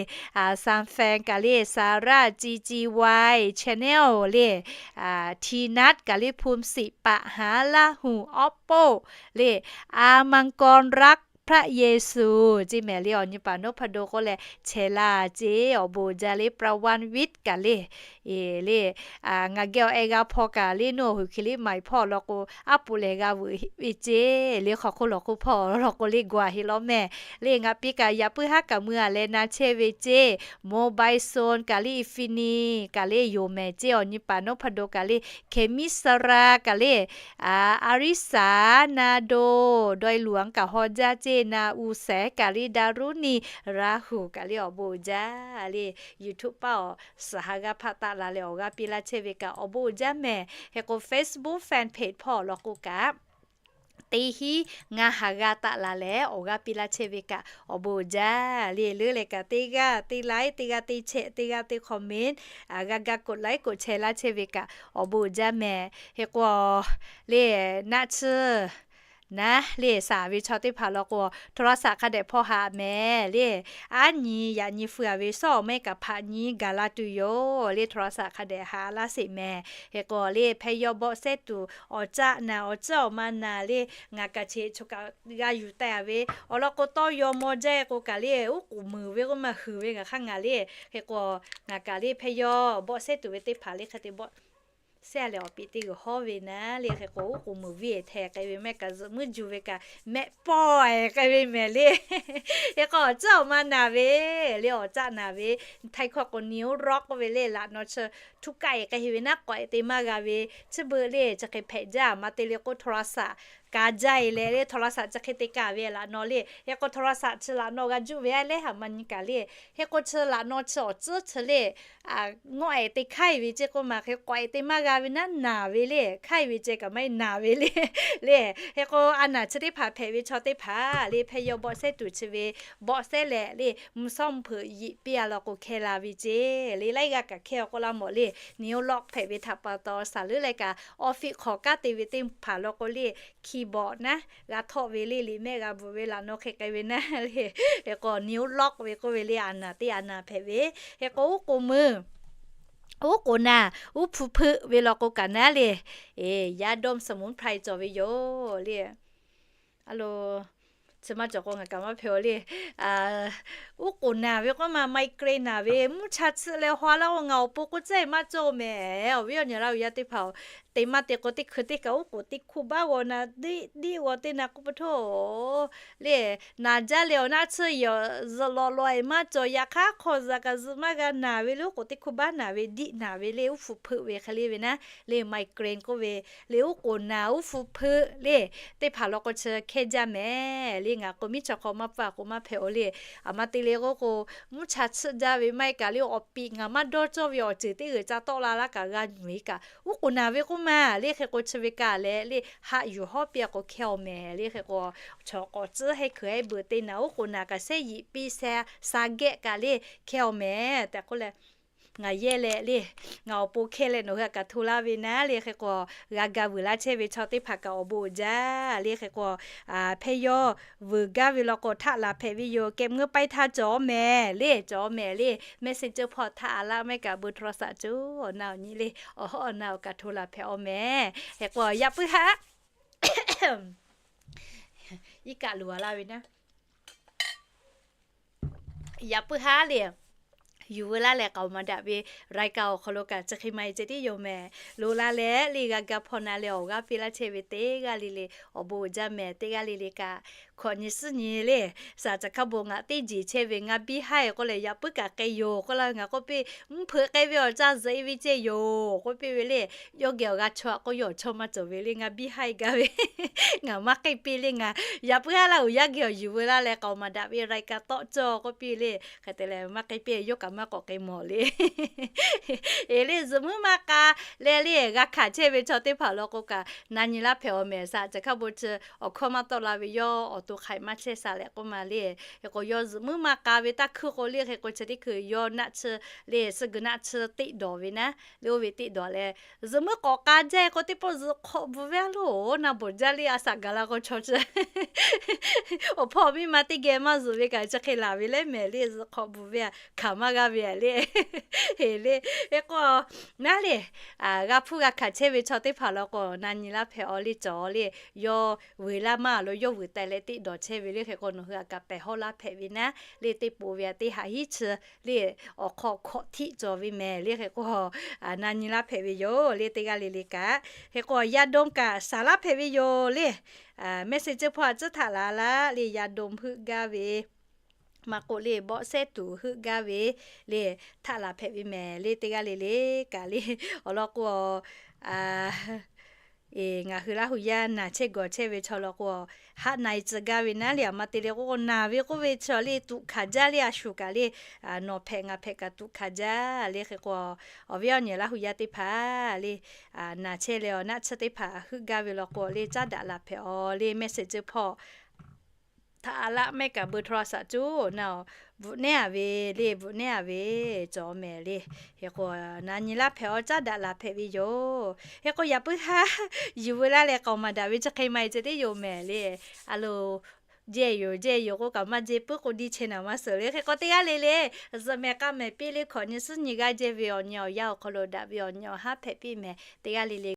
San Fran kaꞈ le Saˍ raˇ Ci Ci Wai channel le, Ti Naˉ kaꞈ le Hpu Siˍ Paˍ Haˉ Laˇ Huˍ Awˉ Poˆ le, A Maˇ Kaw Raˆ Hpaˆ Yeˍsuˍ ceˇ mehˍ le. Awˬ nyi paˍ Noˉ hpaˇ do k'oˆ leh chehˇ laˇ ceˇ. Awˬ bon jaˇ le Prawanvit kaꞈ le le ngaˬ geh awˬ ehˉ g'a hpaw kaꞈ le naˇ aˬ hui hk'e le maiˍ hpawˇ law k'o aˉ poꞈ lehˬ g'a veuꞈ ve ceˇ le. Hk'aw hk'oˆ lawˬ hk'oˆ hpawˇ law k'o le gua heˆ lawˉ mehˍ le. Ngaˬ piˇ kaꞈ yaꞈ puiˉ haˉ kaꞈ mui a leh na chehˇ ve ceˇ. Mobile Zone kaꞈ le Infinix kaꞈ le yoˬ mehˍ ceˇ. Awˬ nyi paˍ Noˉ hpaˇ do kaꞈ le Hkehˍ miˉ Saˍ raˇ kaꞈ le Aˍriˆ saˍ na do, dawˇ e luˬ a kaꞈ haw jaˇ ceˇ. Na u sehˍ kaꞈ le Daˍruˇniˆ Raˍhuˍ kaꞈ le awˬ bon uiˍ jaˇ le. YouTube paˇ awˬ suhˍ ha g'aˇ hpaˆ taˆ la leh awˬ g'aˇ piˇ laˇ chehˇ ve kaꞈ awˬ bon uiˍ jaˇ mehˍ. Hk'e k'o Facebook fan page hpawˇ law k'o kaꞈ teˇ hinˉ ngaˇ ha g'aˇ taˆ la leh awˬ g'aˇ piˇ laˇ chehˇ ve kaꞈ awˬ bon uiˍ jaˇ le. Leuˉ leh kaꞈ teˇ g'aˇ teˇ like, teˇ g'aˇ teˇ share, teˇ g'aˇ teˇ comment, g'a ga กดไลค์ กดแชร์ laˇ chehˇ ve kaꞈ awˬ bon uiˍ jaˇ mehˍ. Hk'e k'o le naˆ tsuhˇ naˉ le saˍ ve chaw teˇ hpaˍ law k'o โทรศัพท์ hk'a dehꞈ hpawˇ haꞈ mehˍ le. Aˉ nyi yaꞈ nyi feu a ve sawˉ awˬ mehˆ kaꞈ hpaꞈ nyi gaˬ la tuˬ yoˬ le. โทรศัพท์ hk'a dehꞈ haꞈ laˇ sheˍ mehˍ. Hk'e k'o le hpehˇ yawˇ bawˆ sehˉ tuˬ awˬ caˆ naˍ awˬ ciˉ awˬ ma naˍ le ngaˬ kaꞈ cheꞈ choˬ kaꞈ g'a yuˬ teh a ve awˬ lawn k'o tawˇ yaw maw jaˇ k'o kaꞈ le uˉ k'oˍ meuˍ ve k'oˆ ma huiˍ ve ngaˬ hk'aˇ ngaˬ le. Hk'e k'o ngaˬ kaꞈ le hpehˇ yawˇ bawˆ sehˉ tuˬ ve teˇ hpaˍ le hk'e te bawˆ sehˉ leh awˬ piˍ teˇ g'uiˬ hawˉ ve naˉ le. Hk'e k'o uˉ k'oˍ meuˍ viˇ e hteh k'ai ve mehˆ kaꞈ zuhꞈ muiˉ ju ve kaꞈ mehˆ pawˆ e k'ai ve mehˍ le. Hk'e k'o awˬ ciˉ awˬ ma naˍ ve le awˬ caˆ naˍ ve Htaiˇ hkawˇ k'o นิ้วล็อก k'oˆ ve le laꞈ naw chi htuˇ kaˆ e k'ai ve naˉ k'awꞈ e te maˇ g'a ve chi beuꞈ le chi hk'e hpehꞈ jaˇ. Maˇ te le k'o โทรศัพท์ ka jaˇ e leh le โทรศัพท์ chi hk'e te kaˍ ve laꞈ naw le. Hk'e k'o โทรศัพท์ chi laꞈ naw g'a juˆ ve a lehˉ haꞈ maˇ nyi kaꞈ le. Hk'e k'o chi laꞈ naw chi awˬ ciˉ chi le ngawˆ e te hkaiˇ ve ceˇ k'oˆ ma hk'e k'awꞈ e te maˇ g'a ve naˉ naˍ ve le. Hkaiˇ ve ceh kaꞈ maˇ heˆ naˍ ve le. Le hk'e k'o a naˍ chi teˇ hpaˍ hpehꞈ ve chaw teˇ hpaˍ le hpehˇ yawˇ bawˆ sehˉ tuˬ chi ve bawˆ sehˉ leh le mvuhˇ shawˉ mvuhˇ hpeuꞈ yiꞈ piˇ a law k'o hkeh la ve ceˇ. Le laiˉ g'aˇ kaꞈ hkeh awˬ k'oˆ laˇ mawˬ le นิ้วล็อก hpehꞈ ve htaꞈ pa taw saˍ leuˉ leh kaꞈ office hk'awꞈ kanˉ te ve teˇ hpaˍ law k'o le keyboard naˉ g'a htawˆ ve le liꞈ mehˆ g'a bvuhꞈ ve laꞈ naw hk'e k'ai ve naˉ le. Hk'e k'o นิ้วล็อก ve k'oˆ ve le a naˍ teˇ a naˍ hpehꞈ ve. Hk'e k'o uˉ k'oˍ meuˍ uˉ k'oˍ naˍ uˉ hpu hpeuꞈ ve law k'o kaꞈ naˉ le yaˇ ดมสมุนไพร cawˬ ve yoˬ le. A lo chi maˇ cawˬ k'o ngaˬ kaꞈ maˇ hpehꞈ o le. Uˉ k'oˍ naˍ ve k'oˆ ma migraine naˍ ve mvuhˇ cha tsuhˆ leh haw laˇ k'o ngaˬ awˬ pon k'oˆ cehˇ maˇ cawˬ mehˍ. Awˬ viˉ awˬ nyi laˇ ve yaˇ teˇ hpaˍ-oˬ, te maˇ te k'o teˇ hkui teˇ kaꞈ uˉ k'oˍ teˇ hkuˇ baˆ g'aw na diˆ diˆ g'aw teˇ na k'oˆ pa htawˇ le naˍ jaˇ leh awˬ naˆ tsuhˇ yawˬ zuhꞈ lawꞈ lawꞈ e maˇ cawˬ. Yaꞈ hk'aˇ hk'aw zuhꞈ kaꞈ zuhꞈ maˇ g'a naˍ ve le uˉ k'oˍ teˇ hkuˇ baˆ naˍ ve diˆ naˍ ve le uˉ hpu hpeuꞈ ve hk'e le ve naˉ le migraine k'oˆ ve le uˉ k'oˍ naˍ uˉ hpu hpeuꞈ le teˇ hpaˍ law k'o chi hkehˇ jaˇ mehˍ le. Ngaˬ k'o miˉ chaw hk'aw maˇ pfuhˇ a k'o maˇ hpehꞈ o le. A ma te le k'oˆ k'o mvuhˇ cha tsuhˆ jaˇ ve maˇ heˆ kaꞈ le awˬ piˍ ngaˬ maˇ dawˇ cawˇ ve awˬ ceuˬ teˇ g'uiˬ ca tawˆ la laˇ kaꞈ g'a nyuˬ e kaꞈ uˉ k'oˍ naˍ ve k'oˆ ma le. Hk'e k'o chi ve kaꞈ leh le haꞈ yuˬ hawˉ piˇ a k'o hkehˇ awˬ mehˍ le. Hk'e k'o chaw k'awꞈ tcuhˉ hehˉ hkui hehˉ beuꞈ te naˍ uˉ k'oˍ naˍ kaꞈ sehˉ yiꞈ piˇ seh sa geh kaꞈ le hkehˇ awˬ mehˍ tehꞈ k'oˆ leh ngaˬ yehˇ leh le, ngaˬ awˬ pon hkehˇ leh nawˬ hui htaꞈ kaꞈ hto laˇ ve naˉ le. Hk'e k'o, g'a ga vuiˬ laˇ chehˇ ve chaw teˇ hpaˍ kaꞈ awˬ bon uiˍ jaˇ le. Hk'e k'o, hpehˇ yawˇ vuiˬ gaˇ ve law k'o htaˆ laˬ hpehꞈ ve yoˬ. Kehˬ meuˇ paˇ htaˇ cawˬ mehˍ le, cawˬ mehˍ le. Message cawˇ hpawˇ htaꞈ a laˇ mehˆ kaꞈ beu htaw saꞈ cuˉ awˬ na awˬ nyi le, awˬ hawˉ awˬ na awˬ kaꞈ hto laˬ hpehꞈ awˬ mehˍ. Hk'e k'o, yaꞈ puiˉ haˉ iˉ kaˆ luˬ a laˇ ve naˉ. Yaꞈ puiˉ haˉ le, yuˬ veu laˇ leh k'aoˍ maˍ daꞈ ve รายการ awˬ hk'aw lo kaꞈ chi hk'e maˇ heˆ ceh tiˉ yoˬ mehˍ. Lo laˇ leh le g'a ga hpawˇ na leh awˬ g'aˇ piˇ laˇ chehˇ ve teˇ g'aˇ le le awˬ bon uiˍ jaˇ mehˍ. Teˇ g'aˇ le le kaꞈ hkawꞈ nyi suhˉ nyi le, saˍ caˍ hkaˇ bon ngaˬ teˇ jeˬ chehˇ ve ngaˬ biˇ haiˇ k'oˆ leh yaꞈ puiˉ kaꞈ k'ai yoˬ k'oˆ laˇ ve ngaˬ k'oˆ piˇ, mvuhˇ hpeuꞈ k'ai ve awˬ caˇ zuhꞈ e ve ceh yoˬ k'oˆ piˇ ve le. Yawˇ geh awˬ g'a chaw a k'o yawˇ awˬ chawˇ maˇ cawˬ ve le. Ngaˬ biˇ haiˇ gaˇ ve ngaˬ maˇ k'ai piˇ le. Ngaˬ yaꞈ puiˉ haˉ laˇ uiˍ yaˇ geh awˬ yuˬ veu laˇ leh k'aoˍ maˍ daꞈ ve รายการ tawˆ cawˇ k'oˆ piˇ le. Hk'e te leh maˇ k'ai piˇ, yawˇ kaꞈ maˇ k'awꞈ k'ai mawˬ le. Eˬ le, zuhꞈ muiˉ maˇ k'a leh le g'a hkanˍ chehˇ ve chaw teˇ hpaˍ law k'o kaꞈ na nyi laˇ hpehꞈ awˬ mehˍ. Saˍ caˍ hkaˇ bon chi awˬ hkawˇ maˇ tawˆ la ve yawˇ awˬ to hk'aˬ hk'e maˇ chehˇ sha leh k'oˆ ma le. Hk'e k'o yawˇ zuhꞈ muiˉ maˇ k'a ve taˇ hkuiˇ k'o le. Hk'e k'o chi teˇ hkui yawˇ naˆ tsuhˇ le, suh guiˬ naˆ tsuhˇ teˇ dawˬ ve naˉ le, oˇ ve teˇ dawˬ leh zuhꞈ muiˉ k'awꞈ k'a jaˇ k'o teˇ pawˆ zuhꞈ hk'awꞈ bvuhꞈ ve a loˬ, na bawˬ jaˇ le. A shaꞈ gaˬ la k'o chaw chi awˬ hpawˇ miˇ ma teˇ geh maˇ zuhꞈ ve kaꞈ chi hk'e laˬ ve leh mehˍ le. Zuhꞈ hk'awꞈ bvuhꞈ ve a hkanˍ maˇ g'a ve a le. Eˬ le, hk'e k'o naˉ le, g'a hpuˇ g'a hkanˍ chehˇ ve chaw teˇ hpaˍ law k'o na nyi laˇ hpehꞈ awˬ le cawˬ le. Yawˇ vuiˬ laˇ maˇ lo yawˇ vuiˬ taiˍ leh teˇ dawˬ chehˇ ve le. Hk'e k'o nawˬ hui a kaꞈ pehˬ hawˇ laˇ hpehꞈ ve naˉ le. Teˇ poꞈ ve a teˇ haꞈ hiˉ chi le awˬ hk'aw hkawꞈ htiˆ cawˬ ve mehˍ le. Hk'e k'o na nyi laˇ hpehꞈ ve yoˬ le. Teˇ g'aˇ le le kaꞈ hk'e k'o yaˇ dawˇ kaꞈ shaˍ laˇ hpehꞈ ve yoˬ le. Message cawˇ hpawˇ a tcuhˉ htaꞈ la laˇ le, yaˇ dawˇ heuˆ gaˇ ve maˇ k'oˆ le, bawˆ sehˉ tuˬ heuˆ gaˇ ve le htaˆ laˬ hpehꞈ ve mehˍ le. Teˇ g'aˇ le le kaꞈ le awˬ lawn k'o ngaˬ hui Laˇ hu yaˇ naˬ chehˇ gawˬ chehˇ ve chaw law k'o, haˆ na e tcuh gaˇ ve naˉ le. A ma te le k'o k'o naˬ ve k'oˆ ve chaw le tuꞈ hkanˍ jaˇ le. A shuˍ kaꞈ le nawˬ hpehꞈ ngaˬ hpehꞈ kaꞈ tuꞈ hkanˍ jaˇ le. Hk'e k'o awˬ viˉ awˬ nyi Laˇ hu yaˇ teˇ hpaˍ le naˬ chehˇ leh awˬ naˆ tsuhˇ teˇ hpaˍ heuˆ gaˇ ve law k'o le caˉ daꞈ laˬ hpehꞈ awˬ le. Message cawˇ hpawˇ htaꞈ a laˇ mehˆ kaꞈ beu htaw a shaꞈ cuˉ na, bvuhꞈ nehˉ a ve le, bvuhꞈ nehˉ a ve cawˬ mehˍ le. Hk'e k'o na nyi laˇ hpehꞈ awˬ caˉ daꞈ laˬ hpehꞈ ve yoˬ. Hk'e k'o yaꞈ puiˉ haˉ yuˬ veu laˇ leh k'aoˍ maˍ daꞈ ve chi hk'e maˇ heˆ ceh tiˉ yoˬ mehˍ le. A lo jehˇ yoˬ jehˇ yoˬ k'oˆ kaꞈ maˇ jehˇ puiˉ k'o diˇ chehˇ naˍ maˇ suhˍ le. Hk'e k'o teˇ g'aˇ le le zuhꞈ mehˍ k'a mehˍ piˇ le, hkawꞈ nyi suhˉ nyi g'aˇ jehˇ ve awˬ nyi awˬ yanˇ awˬ hk'aw lo daꞈ ve awˬ nyi awˬ haˉ hpehꞈ piˇ mehˍ. Teˇ g'aˇ le le